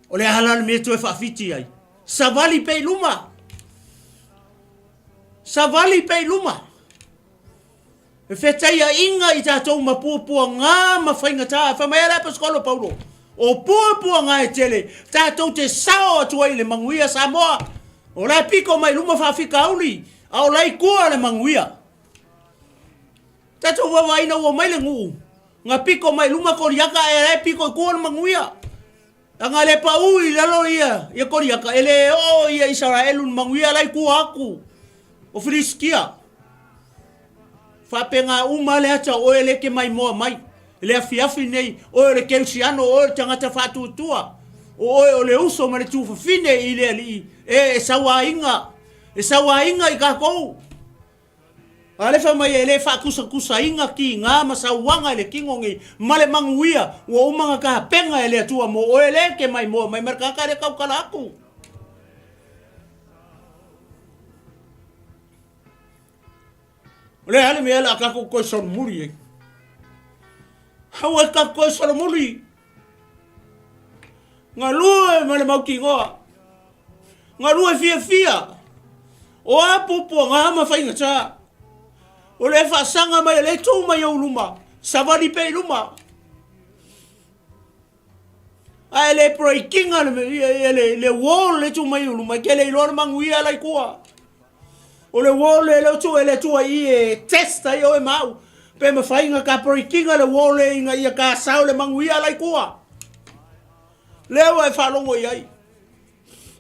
o le a la le mea e toe faafiti ai? Savali pea i luma. Savali pea i luma. E fetaiaiga i tatou ma puapuaga ma faigata. Fai mai a le Aposetolo Paulo, o puapuaga e tele, tatou te sao atu ai i le manuia Samoa. O la e piko mai luma faafitauli, a o la e i tua le manuia. Tatou vaavaai ina ua omai le nuu, na piko mai luma Koliata ae la e piko i tua le manuia. Ana le pau i lalo ia, ia Koliata, e le oo ia Isaraelu i le manuia la i tua atu o Filisitia. Faapena uma le ata o oe le te maimoa mai. I le afiafi nei, oe o le kerisiano, oe o le tagata faatuatua, o oe o le uso ma le tufafine i le Alii, e, e sauaina, e sauaina i tatou. A lea fai mai e le faatusatusaina tiga ma sauaga i le tino nei ma le manuia ua uma ona tapena e le Atua mo oe le e te maimoa mai ma le tagata e le tautala atu. O le a le mea o le a tatou toe solomuli ai? Aua e tatou toe solomuli. Galue ma le mautinoa. Galue fiafia. O a puapuaga ma faigata. O le faasaga mai o le tu mai ou luma. Savali pea i luma. Ae le breakinga le, le, le wall le tu mai ou luma. E ke le iloa le manuia la i tua. O le wall le leo tu e le tua i e test ai oe ma au. Pe mawhai nga ka breakinga le wall le inga ia ka sao le manuia la i tua. Lea ua e faalogo i ai.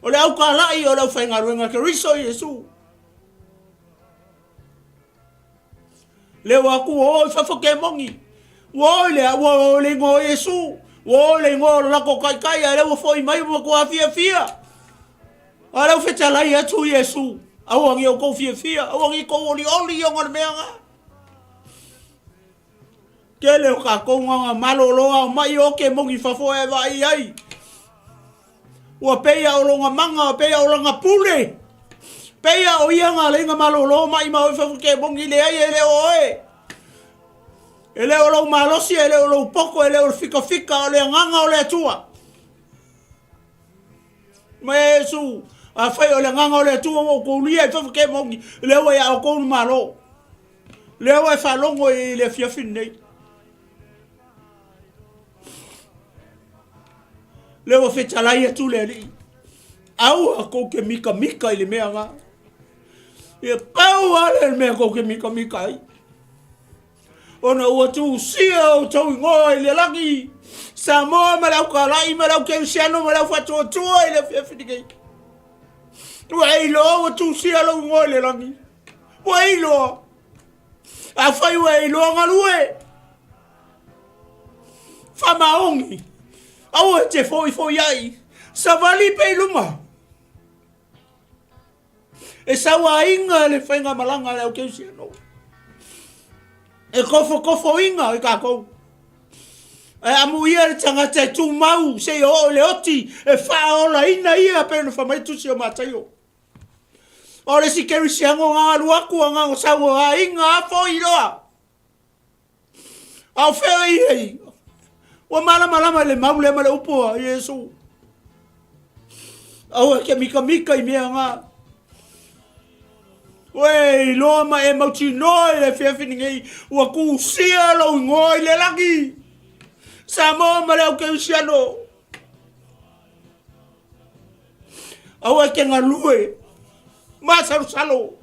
O le aukalaʻi o le aufaigaluega Keriso Iesu. Lea ua atu ua o i fafo kemoni. Ua o i le ua o i le igoa o Iesu. Ua o i le igoa o le latou taitai ae lea ua foi mai ua matua fiafia. A lea ua fetalai atu Iesu. Aua ne i outou fiafia, aua ne i outou olioli ona o le mea lena. Tele o tatou na malolo a omai o kemoni i fafo e vaai ai. Ua peia o lona maga, ua peia o lana pule. Peia o ia na alai na malolo mai ma o i fafo kemoni leai e le o oe. E le o lou malosi, e le o lou poto, e le o le fikafika, o le agaga o le Atua. Ma Iesu, afai o le agaga o le Atua ua outou lia i fafo kemoni, lea ua ia outou le Malo. Lea ua e faalogo i le afiafi lenei. Lea ua fetalai atu le Alii. Aua kou te mikamika i le mea nga. Ia pau lava lea le mea kou te mikamika ai. Ona ua tusia outou igoa i le lagi. Samoa ma le aukalai ma le aukerisiano ma le aufaatuatua i le afiafi lenei. Ua e iloa ua tusia lou igoa i le lagi. Ua e iloa. Afai ua e iloa galue. Faamaoni. Aua e te foifoi ai. Savali pea i luma. E sauaina le faigamalaga a le aukerisiano. E kofokofoina i tatou. Ae amuia le tagata e tumau seia oo i le oti e faaolaina ia pei ona fai mai tusi o Mataio. O le isi kerisiano na alu atu agaga sau o aiga a foi loa. A o fea i ai? Ua malamalama i le mau lea ma le upu a Iesu. Aua e ke mikamika i mea nga. Ua e iloa ma e mautinoa i le afiafi lenei, ua tusia lou igoa i le lagi. Samoa ma le au kerisiano. Aua e te galue masalosalo.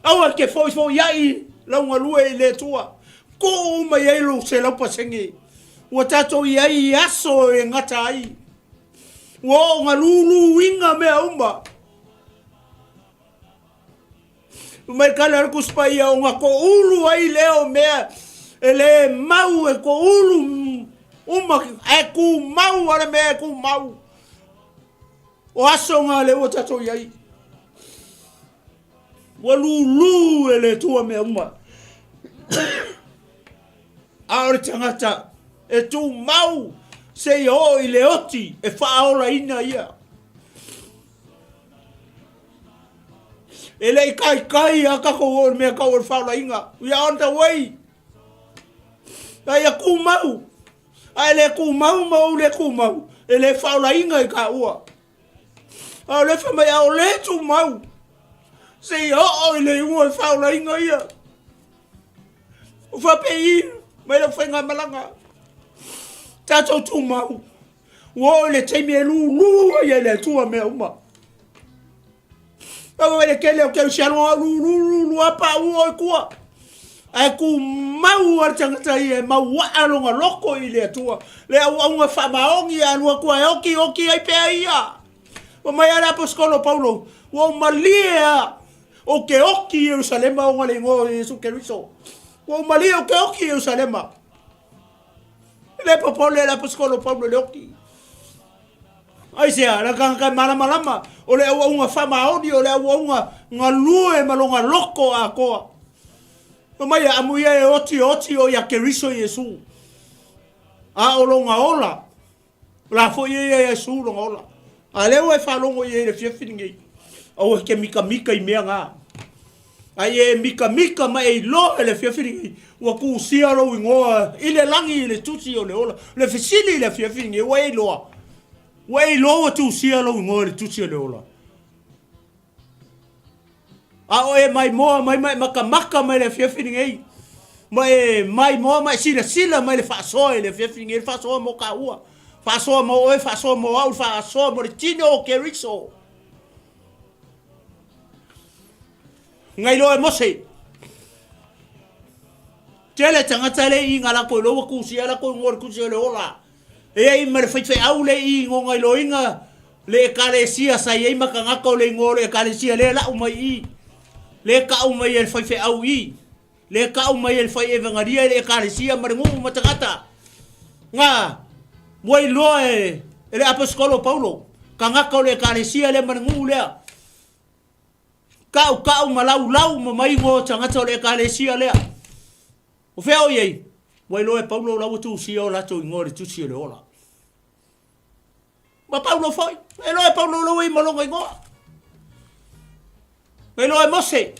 Aua e te foifoiai lau galue i le Atua. Tuu uma i ai lou 100%. Ua tatou i ai i aso e gata ai. Ua oo galuluina mea uma. Mai kala le Tusi Paia ona toulu ai lea o mea e le mau e toulu uma ae tumau a le mea e tumau. O aso na lea ua tatou i ai. Ua lulu e le Atua mea uma. A o le tagata e tumau seia oo i le oti e faaolaina ia. E le i taitai a tatou o i le mea tau o le faaolaina. We are on the way. A ia tumau. A e le tumau ma ou le tumau, e le faaolaina i taua. A o le fai mai, a o le tumau, seia oo i le iuga o le faaolaina ia. O faapei mai lau faigamalaga. Tatou tumau. Ua oo i le taimi e lulu ai e le Atua mea uma. Aua le tele o kerisiano a lulu lulu a pau o i tua. Ae tumau a le tagata ia e mauaa lona loko i le Atua. Le auauna faamaoni e alu atu ae oti oti ai pea ia. Fai mai a le aposetolo Paulo, ua ou malie a ou te oti i Ierusalema ona le igoa o Iesu Keriso. Ua ou malie ou te oti i Ierusalema. E le popole le aposetolo Paulo i le oti. Aisea, le tagata e malamalama, o le auauna faamaoni, o le auauna galue ma lona loko atoa. Fai mai, amuia e oti oti o ia Keriso Iesu. A o lona ola, O la foi e ia Iesu lona ola. A lea ua e faalogo i ai i le afiafi lenei, aua e te mikamika i mea na. A ia e mikamika ma e iloa i le afiafi lenei, ua tusia lou igoa i le lagi i le tusi o le ola. O le fesili i le afiafi lenei, ua e iloa? Ua e iloa ua tusia lou igoa i le tusi o le ola? A o e maimoa mai ma e makamaka mai le afiafi lenei, ma e maimoa ma e silasila mai le faasoa i le afiafi lenei, le faasoa mo taua, faasoa mo oe, faasoa mo au, faasoa mo le tino o Keriso. Na iloa e Mose. Tele tagata le i nga latou iloa ua tusia latou igoa i le tusi o le ola. E ai ma le faifeau le i igoga iloina le ekalesia sa i ai ma tagata o le igoa o le ekalesia lea lau mai i le kau mai e le faifeau i le kau mai e le fai evangalia e le ekalesia ma le nuu ma tagata nga ua iloa e e le aposetolo Paulo tagata o le ekalesia lea ma le nuu lea kau kau ma laulau ma mai igoa o tagata o le ekalesia lea. O fea o i ai? Ua iloa e Paulo la ua tusia o latou igoa i le tusi o le ola. Ma Paulo foi, e iloa e Paulo la ua i ma lona igoa. E iloa e Mose.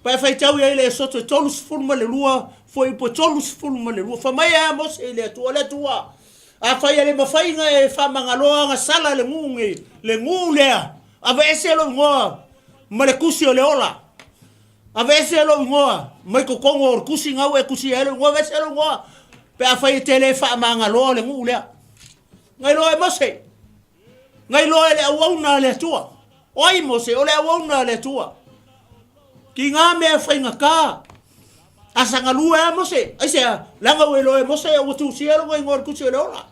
Pa e faitau i ai le Esoto e 32, fuaiupu e 32. Fai mai a Mose i le Atua, le Atua, afai e le mafai ona e faamagaloa agasala le nuu nei, le nuu lea, aveese lou igoa ma le tusi o le ola. Aveese lou igoa mai totonu o le tusi na ua e tusia ai lou igoa, aveese lou igoa pe afai e te le faamagaloa le nuu lea. Na iloa e Mose, na iloa e le auauna a le Atua. O ai Mose? O le auauna a le Atua. Tiga mea faigata. A sa galue a Mose, aisea, leaga ua iloa e Mose ua tusia lona igoa i le tusi o le ola.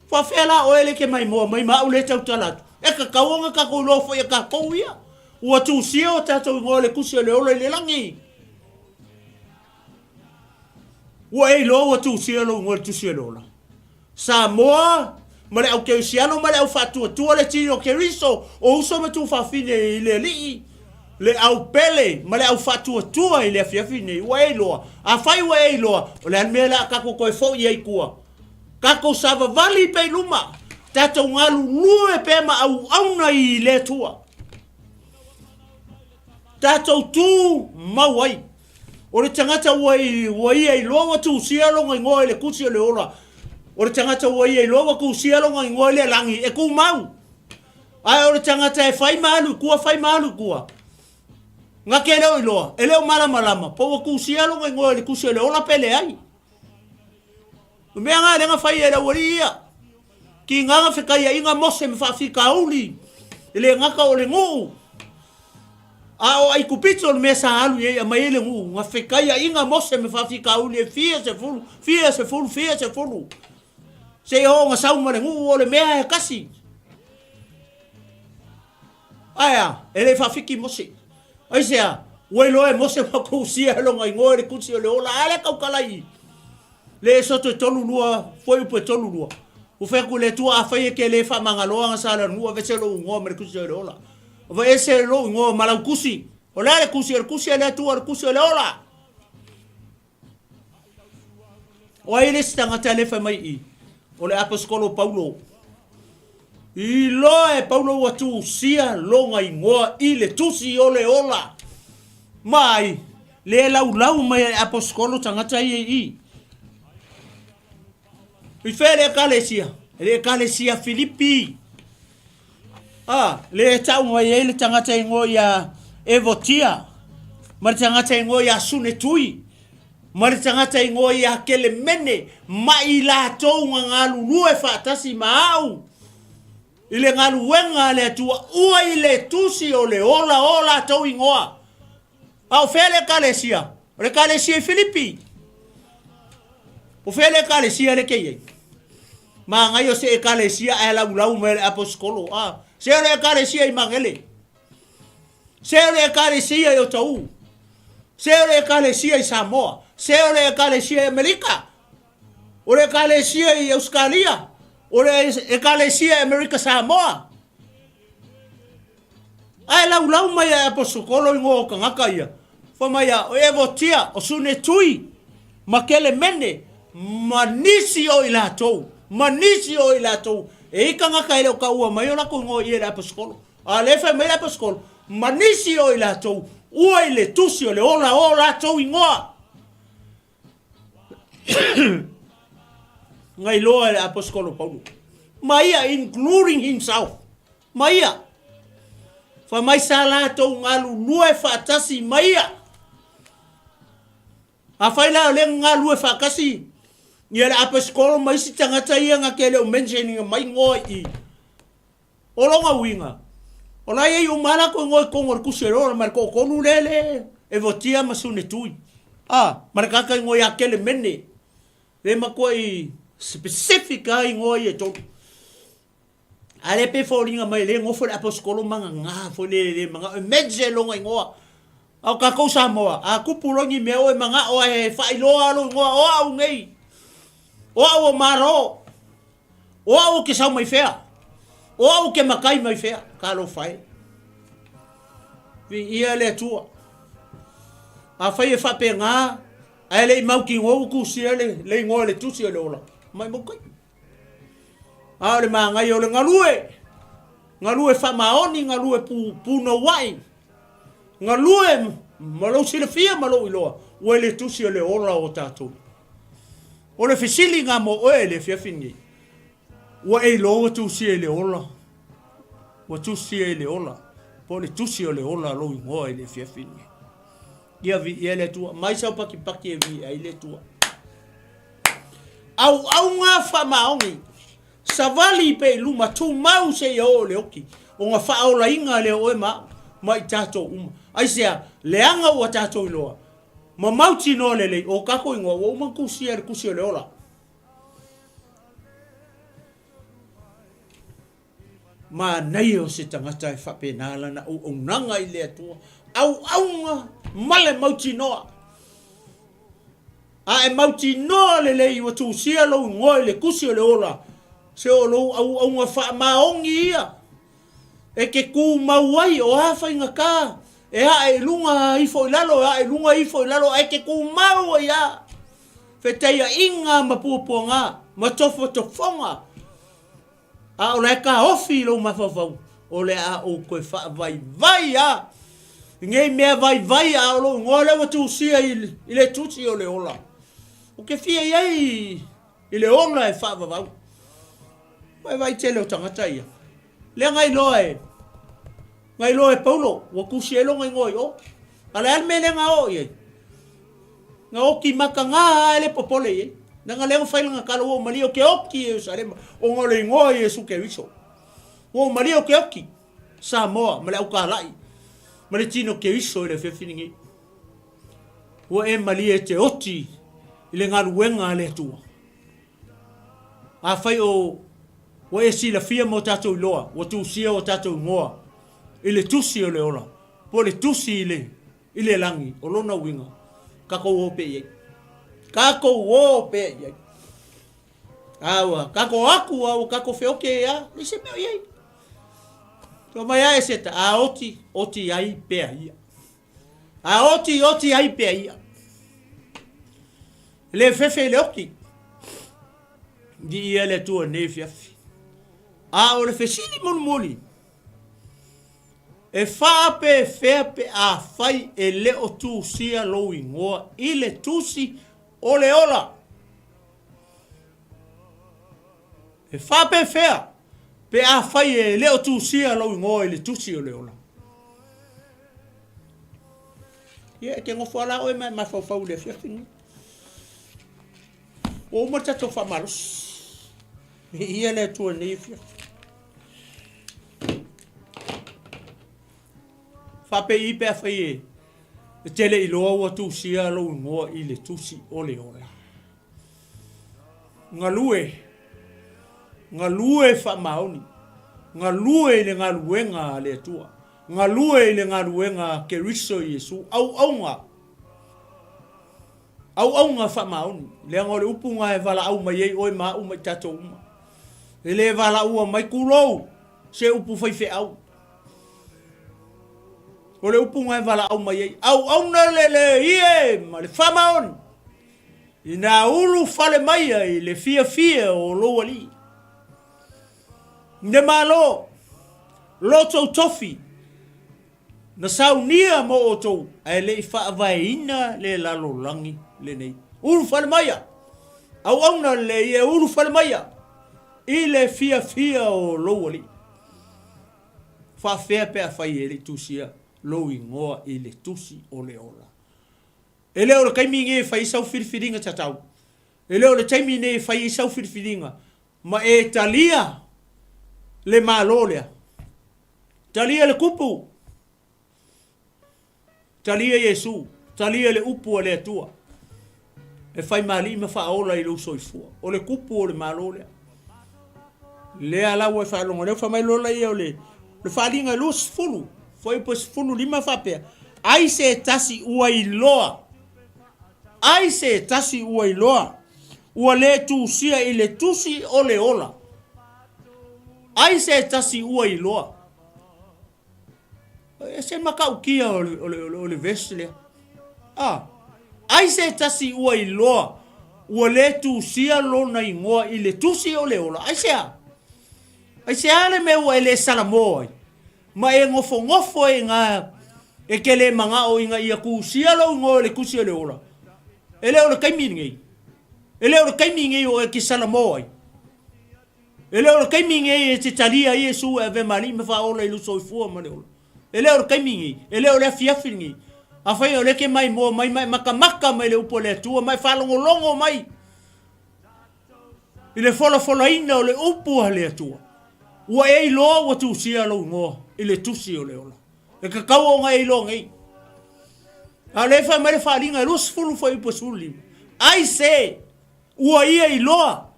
Faafefea la oe le e te maimoa mai ma au lea e tautala atu? E tatau ona tatou iloa foi e tatou ia. Ua tusia o tatou igoa i le tusi o le ola i le lagi. Ua e iloa ua tusia lou igoa i le tusi o le ola. Samoa ma le au kerisiano ma le au faatuatua le tino o Keriso, o uso ma tuafafine i le Alii. Le au pele ma le au faatuatua i le afiafi nei, ua e iloa. Afai ua e iloa, o le a le mea le a tatou toe foi ai i tua? Tatou savavali pea i luma, tatou galulue pea ma auauna i le Atua. Tatou tu mau ai. O le tagata ua, ua ia iloa ua tusia lona igoa i le tusi o le ola. O le tagata ua ia iloa ua tusia lona igoa i le lagi, e tumau. Ae o le tagata e fai ma alu i tua, fai ma alu i tua. Na te le o iloa, e le o malamalama, po ua tusia lona igoa i le tusi o le ola pe leai. O mea na lea na fai e le aualii ia. Tiga na fetaiaiga Mose ma faafitauli, e le gata o le nuu, a o Aikupito o le mea sa alu i ai e aumai ai le nuu, na fetaiaiga Mose ma faafitauli e fia sefulu, fia sefulu, fia sefulu, seia oo na sau ma le nuu o le mea e tasi. Ae a? E le i faafiki Mose. Aisea? Ua iloa e Mose ua tusia e lona igoa i le tusi o le ola, a lea tautala i le Esoto e 32, fuaiupu e 32. Ua fai atu i le Atua, Afai e te le faamagaloa na sa le nuu, aveese lou igoa ma le tusi o le ola. Aveese lou igoa ma lau tusi. O le a le tusi? O le tusi a le Atua, o le tusi o le ola. O ai le isi tagata lea e fai mai i i? O le aposetolo Paulo. Iloa e Paulo ua tusia lona igoa i le tusi o le ola. Ma ai, le laulau mai e aposetolo tagata ia i i. I fea le ekalesia? Le ekalesia Filipi. A, le e tau mai ai le tagata igoa ia Evotia, ma le tagata igoa ia Sunetui, ma le tagata igoa ia Kelemene, ma i latou na galulue faatasi ma au i le galuega a le Atua, ua i le tusi o le ola o latou igoa. A o fea le ekalesia? O le ekalesia i Filipi. O fea le ekalesia lea ke i ai? Manaia o se ekalesia ae laulau mai le aposetolo. A, se o le ekalesia i Magele. Se o le ekalesia i Otahuhu. Se o le ekalesia i Samoa. Se o le ekalesia i Amerika. O le ekalesia i Ausetalia. O le ekalesia i Amerika Samoa. Ae laulau mai e aposetolo igoa o tagata ia, fai mai ia, o Evotia, o Sunetui, ma Kelemene, ma nisi o i latou, ma nisi o i latou, e i tagata e le o taua mai o latou igoa i e le aposetolo. A o lea e fai mai le aposetolo, ma nisi o i latou, ua i le tusi o le ola o latou igoa. Na iloa e le aposetolo Paulo, ma ia, including himself, ma ia. Fai mai sa latou galulue faatasi ma ia. Afai la o lea na galulue faatasi ia le aposetolo ma isi tagata ia na te le o mention ina mai igoa i i. O lona uiga, o la e i ai uma lava latou igoa i totonu o le tusi o le ola ma le toatolu lea le Evotia ma Sunetui, a, ma le tagata igoa ia Kelemene, lea e matuai specific lava igoa ia e tolu. A lea pei e foliga mai o lea e nofo le aposetolo ma gaga foi lele le manao e mention lona igoa. A o tatou Samoa, a tupu loa ni mea ua e manao lava e faailoa lou igoa, o au nei, o au o Malo. O au ou te sau mai fea? O au ou te matai mai fea? Talofa e. Viia le Atua. Afai e faapena, ae le i mautinoa ua tusia le, le igoa i le tusi o le ola, maumau kai. A o le manaia o le galue, galue faamaoni, galue pu, punouai, galue ma lou silafia ma lou iloa, ua i le tusi o le ola o tatou. O le fesili na mo oe i le afiafi lenei, ua e iloa ua tusia i le ola? Ua tusia i le ola, po o le tusi o le ola lou igoa i le afiafi lenei. Ia viia le Atua, mai sau pakipaki e viia ai le Atua. Auauna faamaoni, savali pea i luma, tumau seia oo i le oki, ona faaolaina lea o oe ma au, ma i tatou uma. Aisea? Leaga ua tatou iloa, Ma mautinoa lelei, o tatou igoa ua uma ona tusia e le Tusi o le Ola. Manaia o se tagata e faapena lana auaunaga i le Atua, auauna ma le mautinoa. A e mautinoa lelei ua tusia lou igoa i le Tusi o le Ola, se o lou auauna faamaoni ia. E te tumau ai, o a faigata E ae i luga ifo i lalo, e ae i luga ifo i lalo, ae te tumau ai lava. Fetaiaiga ma puapuaga ma tofotofoga, a o la e taofi i lou mafaufau, o le a ou toe faavaivai lava i nei mea vaivai, a o lou igoa lea ua tusia i le tusi o le ola. Ou te fia i ai i le ola e faavavau. Ua e vaai tele o tagata ia. Lea na iloa e na iloa e Paulo ua tusi ai lona igoa i o. A o le a le mea lea na oo i ai? Na oti mataga lava e le popole i ai. Leaga lea na fai lana tala ua ou malie ou te oti i Ierusalema ona o le igoa o Iesu Keriso. Ua ou malie ou te oti Samoa ma le autalai ma le tino Keriso i le afiafi lenei. Ua e malie e te oti i le galuega a le Atua. Afai o ua e silafia ma o tatou iloa, ua tusia o tatou igoa i le tusi o le ola, po o le tusi i le, i le lagi, o lona uiga, tatou o pea i ai. Tatou o pea i ai. A ua tatou atu a ua tatou feoti ai lava, leai se mea o i ai. Fai mai a Eseta, a oti, oti ai pea ia. A oti, oti ai pea ia. E le fefe i le oti. Viia le Atua nei afiafi. A o le fesili mulimuli, e faapefea pe afai e le o tusia lou igoa i le tusi o le ola? E faapefea pe afai e le o tusia lou igoa i le tusi o le ola? Ia, e te nofo lava la oe ma e mafaufau i le afiafi lenei. Ua uma le tatou faamalosi. Viia le Atua i lenei afiafi. Faapei pe afai e, e te le iloa ua tusia lou igoa i le tusi o le ola. Galue, galue faamaoni, galue i le galuega a le Atua, galue i le galuega a Keriso Iesu, auauna, auauna faamaoni, leaga o le upu na e valaau mai ai oe ma au ma i tatou uma. E le valaua mai tulou se upu faifeau. O le upu na e valaau mai ai, auauna le le ie ma le faamaoni. Ina ulu fale mai ai le fiafia o lou alii. Ne malo, lo tou tofi, na saunia mo outou, ae le i faavaeina le lalolagi lenei. Ulu fale maia, auauna lelei e ulu fale maia i le fiafia o lou alii. Faafea pe afai e le i tusia lou igoa i le tusi o le ola. E le o le taimi lenei e fai ai sau filifiliga tatau. E le o le taimi lenei e fai ai sau filifiliga ma e talia le Malo lea. Talia le kupu. Talia Iesu. Talia le upu a le Atua. E fai ma alii ma faaola i lou soifua. O le kupu o le Malo lea. Lea la ua e faalogo, lea ua fai mai lola ia o le, le faaaliga e 20, fuaiupu e 15 faapea, ai se tasi ua iloa, ai se tasi ua iloa, ua le tusia i le tusi o le ola. Ai se tasi ua iloa. E ese matautia o le, o le, o le verse lea. Ah, ai se tasi ua iloa ua le tusia lona igoa i le tusi o le ola. Aisea? Aisea le mea ua e le salamo ai? Ma e nofonofo ai iga e te le manao ina ia tusia lou igoa i le tusi o le ola. E le o le taimi lenei. E le o le taimi lenei o e te salamo ai. E le o le taimi lenei e te talia ai Iesu e avea ma Alii ma Faaola i lou soifua ma le ola. E le o le taimi lenei, e le o le afiafi lenei. Afai o lea e te maimoa mai ma e matamata mai i le upu a le Atua ma e faalogologo mai i le folafolaina o le upu a le Atua, ua e iloa ua tusia lou igoa i le tusi o le ola. E tatau ona e iloa nei. A o lea e fai mai le faaaliga e 20 fuaiupu e 15. Ai se! Ua ia iloa.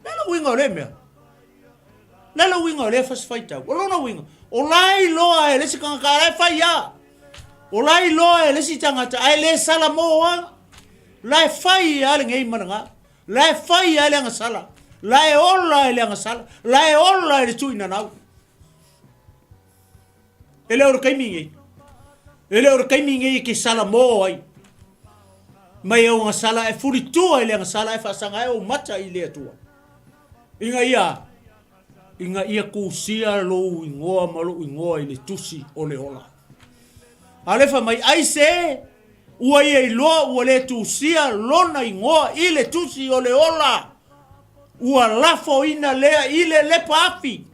Le a le uiga o lea mea? Le a le uiga o lea fasi faitau? O lona uiga, o la e iloa e le isi tagata a la e fai a. O la e iloa e le isi tagata ae le salamo a. La e fai a lenei ma lena. La e fai a le agasala. La e ola e le agasala. La e ola e le tuinanau. E le o le taimi nei. E le o le taimi nei e te salamo ai. Mai e ou agasala ae fulitua i le agasala ae faasaga ai ou mata i le Atua. Ina ia, ina ia tusia lou igoa ma lou igoa i le tusi o le ola. A o lea fai mai, aisē ua ia iloa ua le tusia lona igoa i le tusi o le ola, ua lafoina lea i le lepa afi.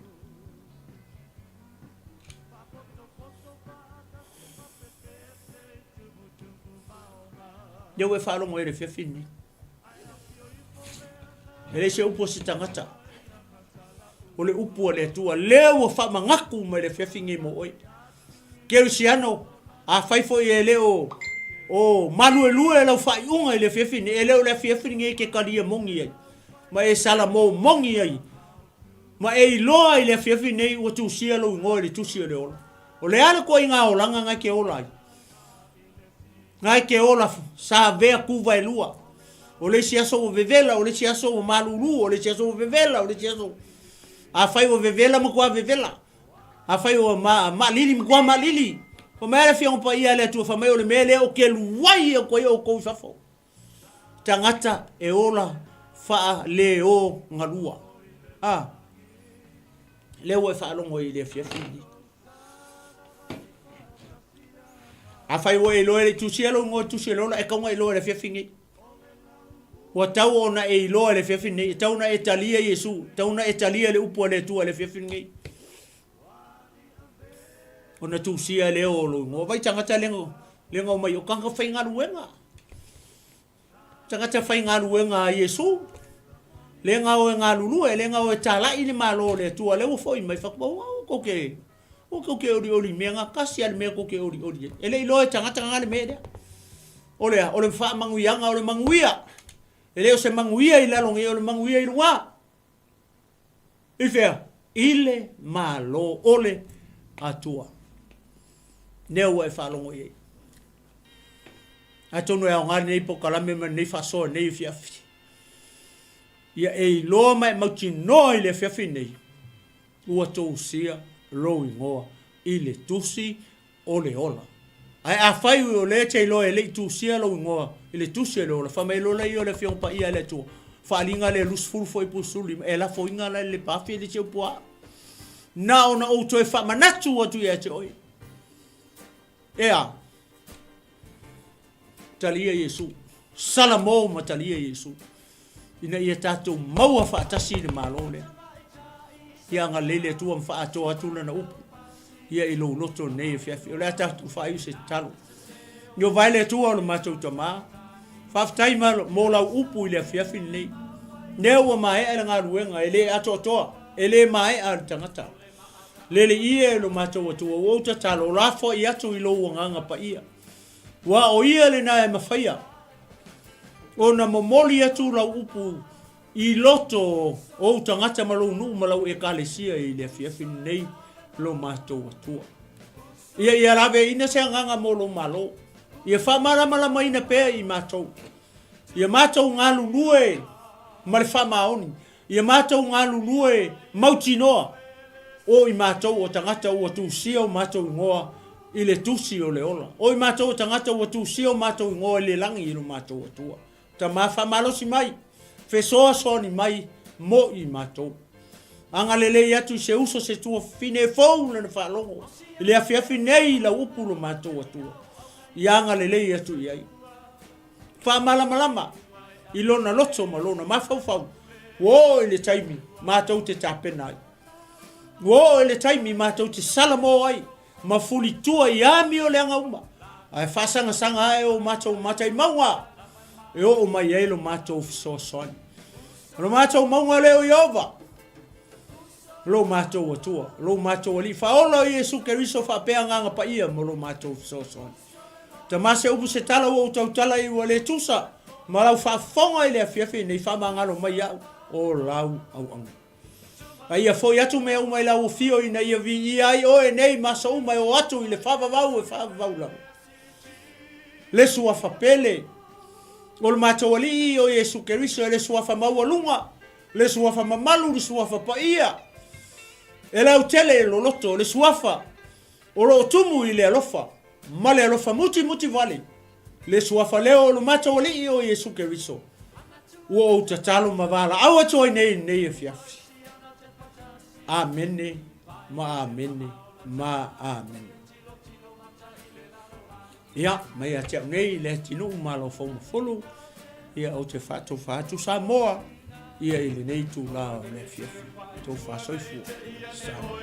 Lea ua e faalogo ai i le afiafi lenei. E leai se upu a se tagata. O le upu a le Atua, lea ua faamanatu mai le afiafi lenei mo oe. Kerisiano, afai foi e le o o maluelue lau faaiuga i le afiafi lenei, e le o le afiafi lenei e te talia moni ai, ma e salamo moni ai, ma e iloa i le afiafi lenei ua tusia lou igoa i le tusi o le ola. O le a le ituaiga olaga na e te ola ai? Na e te ola savea tuvaelua. O le isi aso ua vevela, o le isi aso ua malulu, o le isi aso ua vevela, o le isi aso... Afai ua vevela, matua vevela. Afai ua ma, maalili, matua maalili. Fai mai le Afioga Paia a le Atua, fai mai o le mea lea ou te luai atu ai outou i fafo. Tagata e ola faaleogalua. A, lea ua e faalogo ai i le afiafi lenei. Afai ua e iloa e le i tusia lou igoa i tusi o le ola, e tatau ona e iloa i le afiafi nei. Ua tau ona e iloa i le afiafi nei, e tau ona e talia Iesu, e tau ona e talia le upu a le Atua i le afiafi nei. Ona tusia lea o lou igoa. Vai tagata lea na omai, o tagata faigaluega. Tagata faigaluega a Iesu, lea na o e galulue, lea na o e talai le Malo o le Atua, lea ua foi mai, fai atu, aua tou te, aua tou te olioli i mea na, tasi lava le mea tou te olioli ai. E le i iloa e tagata na le mea lea. O le a? O le faamanuiaga, o le manuia. E le o se manuia i lalo nei, o le manuia i luga. I fea? I le Malo o le Atua. Lea ua e faalogo i ai. Atonu e aoga lenei polokalame ma lenei faasoa i lenei afiafi. Ia e iloa ma e mautinoa i le afiafi nei, ua tousia lou igoa i le tusi o le ola. Ae afai o lea e te iloa e le i tusia lou igoa i le tusi o le ola, fai mai loa lea o le Afioga Paia a le Atua, faaaliga lea 20 fuaiupu 15, e lafoina la i le lepa afi e le se upu a. Na ona ou toe faamanatu atu ia te oe. E a? Talia Iesu. Salamo ma talia Iesu. Ina ia tatou maua faatasi i le Malo lea. Ia agalelei le Atua ma faaatoa atu lana upu ia i lou loto nei afiafi. O le a tatou faaiu se tatalo. Ieova e le Atua o le matou Tama, faafetai mo lau upu i le afiafi lenei. Lea ua maea le galuega, e le atoatoa, e le maea le tagata. Lele ia e lo matou Atua, ua ou tatalo, o la foai atu i lou agaga paia. Ua o ia lena e mafaia ona momoli atu lau upu i loto o ou tagata ma lou nuu ma lau Ekalesia i le afiafi lenei lo matou Atua. Ia ia laveaiina se agaga mo lou Malo. Ia faamalamalamaina pea i matou. Ia matou galulue ma le faamaoni. Ia matou galulue mautinoa o i matou o tagata ua tusia o matou igoa i le tusi o le ola. O i matou o tagata ua tusia o matou igoa i le lagi i lo matou Atua. Tama faamalosi mai, fesoasoani mai mo i matou. Agalelei atu i se uso se tuafafine e fou lana faalogo i le afiafi nei i lau upu lo matou Atua. Ia agalelei atu i ai. Faamalamalama i lona loto ma lona mafaufau, ua oo i le taimi matou te tapena ai. Ua oo i le taimi matou te salamo ai ma fulitua i amioleaga uma, ae faasagasaga ae o matou matai mauga e oo mai ai lo matou fesoasoani. O lo matou mauga lea o Ieova, lo matou Atua, lo matou Alii Faaola o Iesu Keriso faapea Agaga Paia mo lo matou fesoasoani. Tama se upu se tala ua ou tautala i ua le tusa ma lau faafofoga i le afiafi nei faamagalo mai iaʻu o lau auauna. A ia foi atu mea uma i lau afio ina ia viia ai oe nei ma aso uma e oo atu i le faavavau e faavavau lava. Le suafa pele o le matou Alii o Iesu Keriso e le suafa maualuga, le suafa mamalu, le suafa paia, e lautele e loloto, le suafa o lo o tumu i le alofa. ma le alofa mutimuti vale, le Suafa leo o lo matou Alii o Iesu Keriso, ua ou tatalo ma valaau atu ai nei i lenei afiafi. Amene ma amene ma amene. Ia, mai ia te au nei le atinuu Malo Faumafulu, ia ou te faatofa atu Samoa, ia i lenei itula o le afiafi. Tofa soifua. Samoa.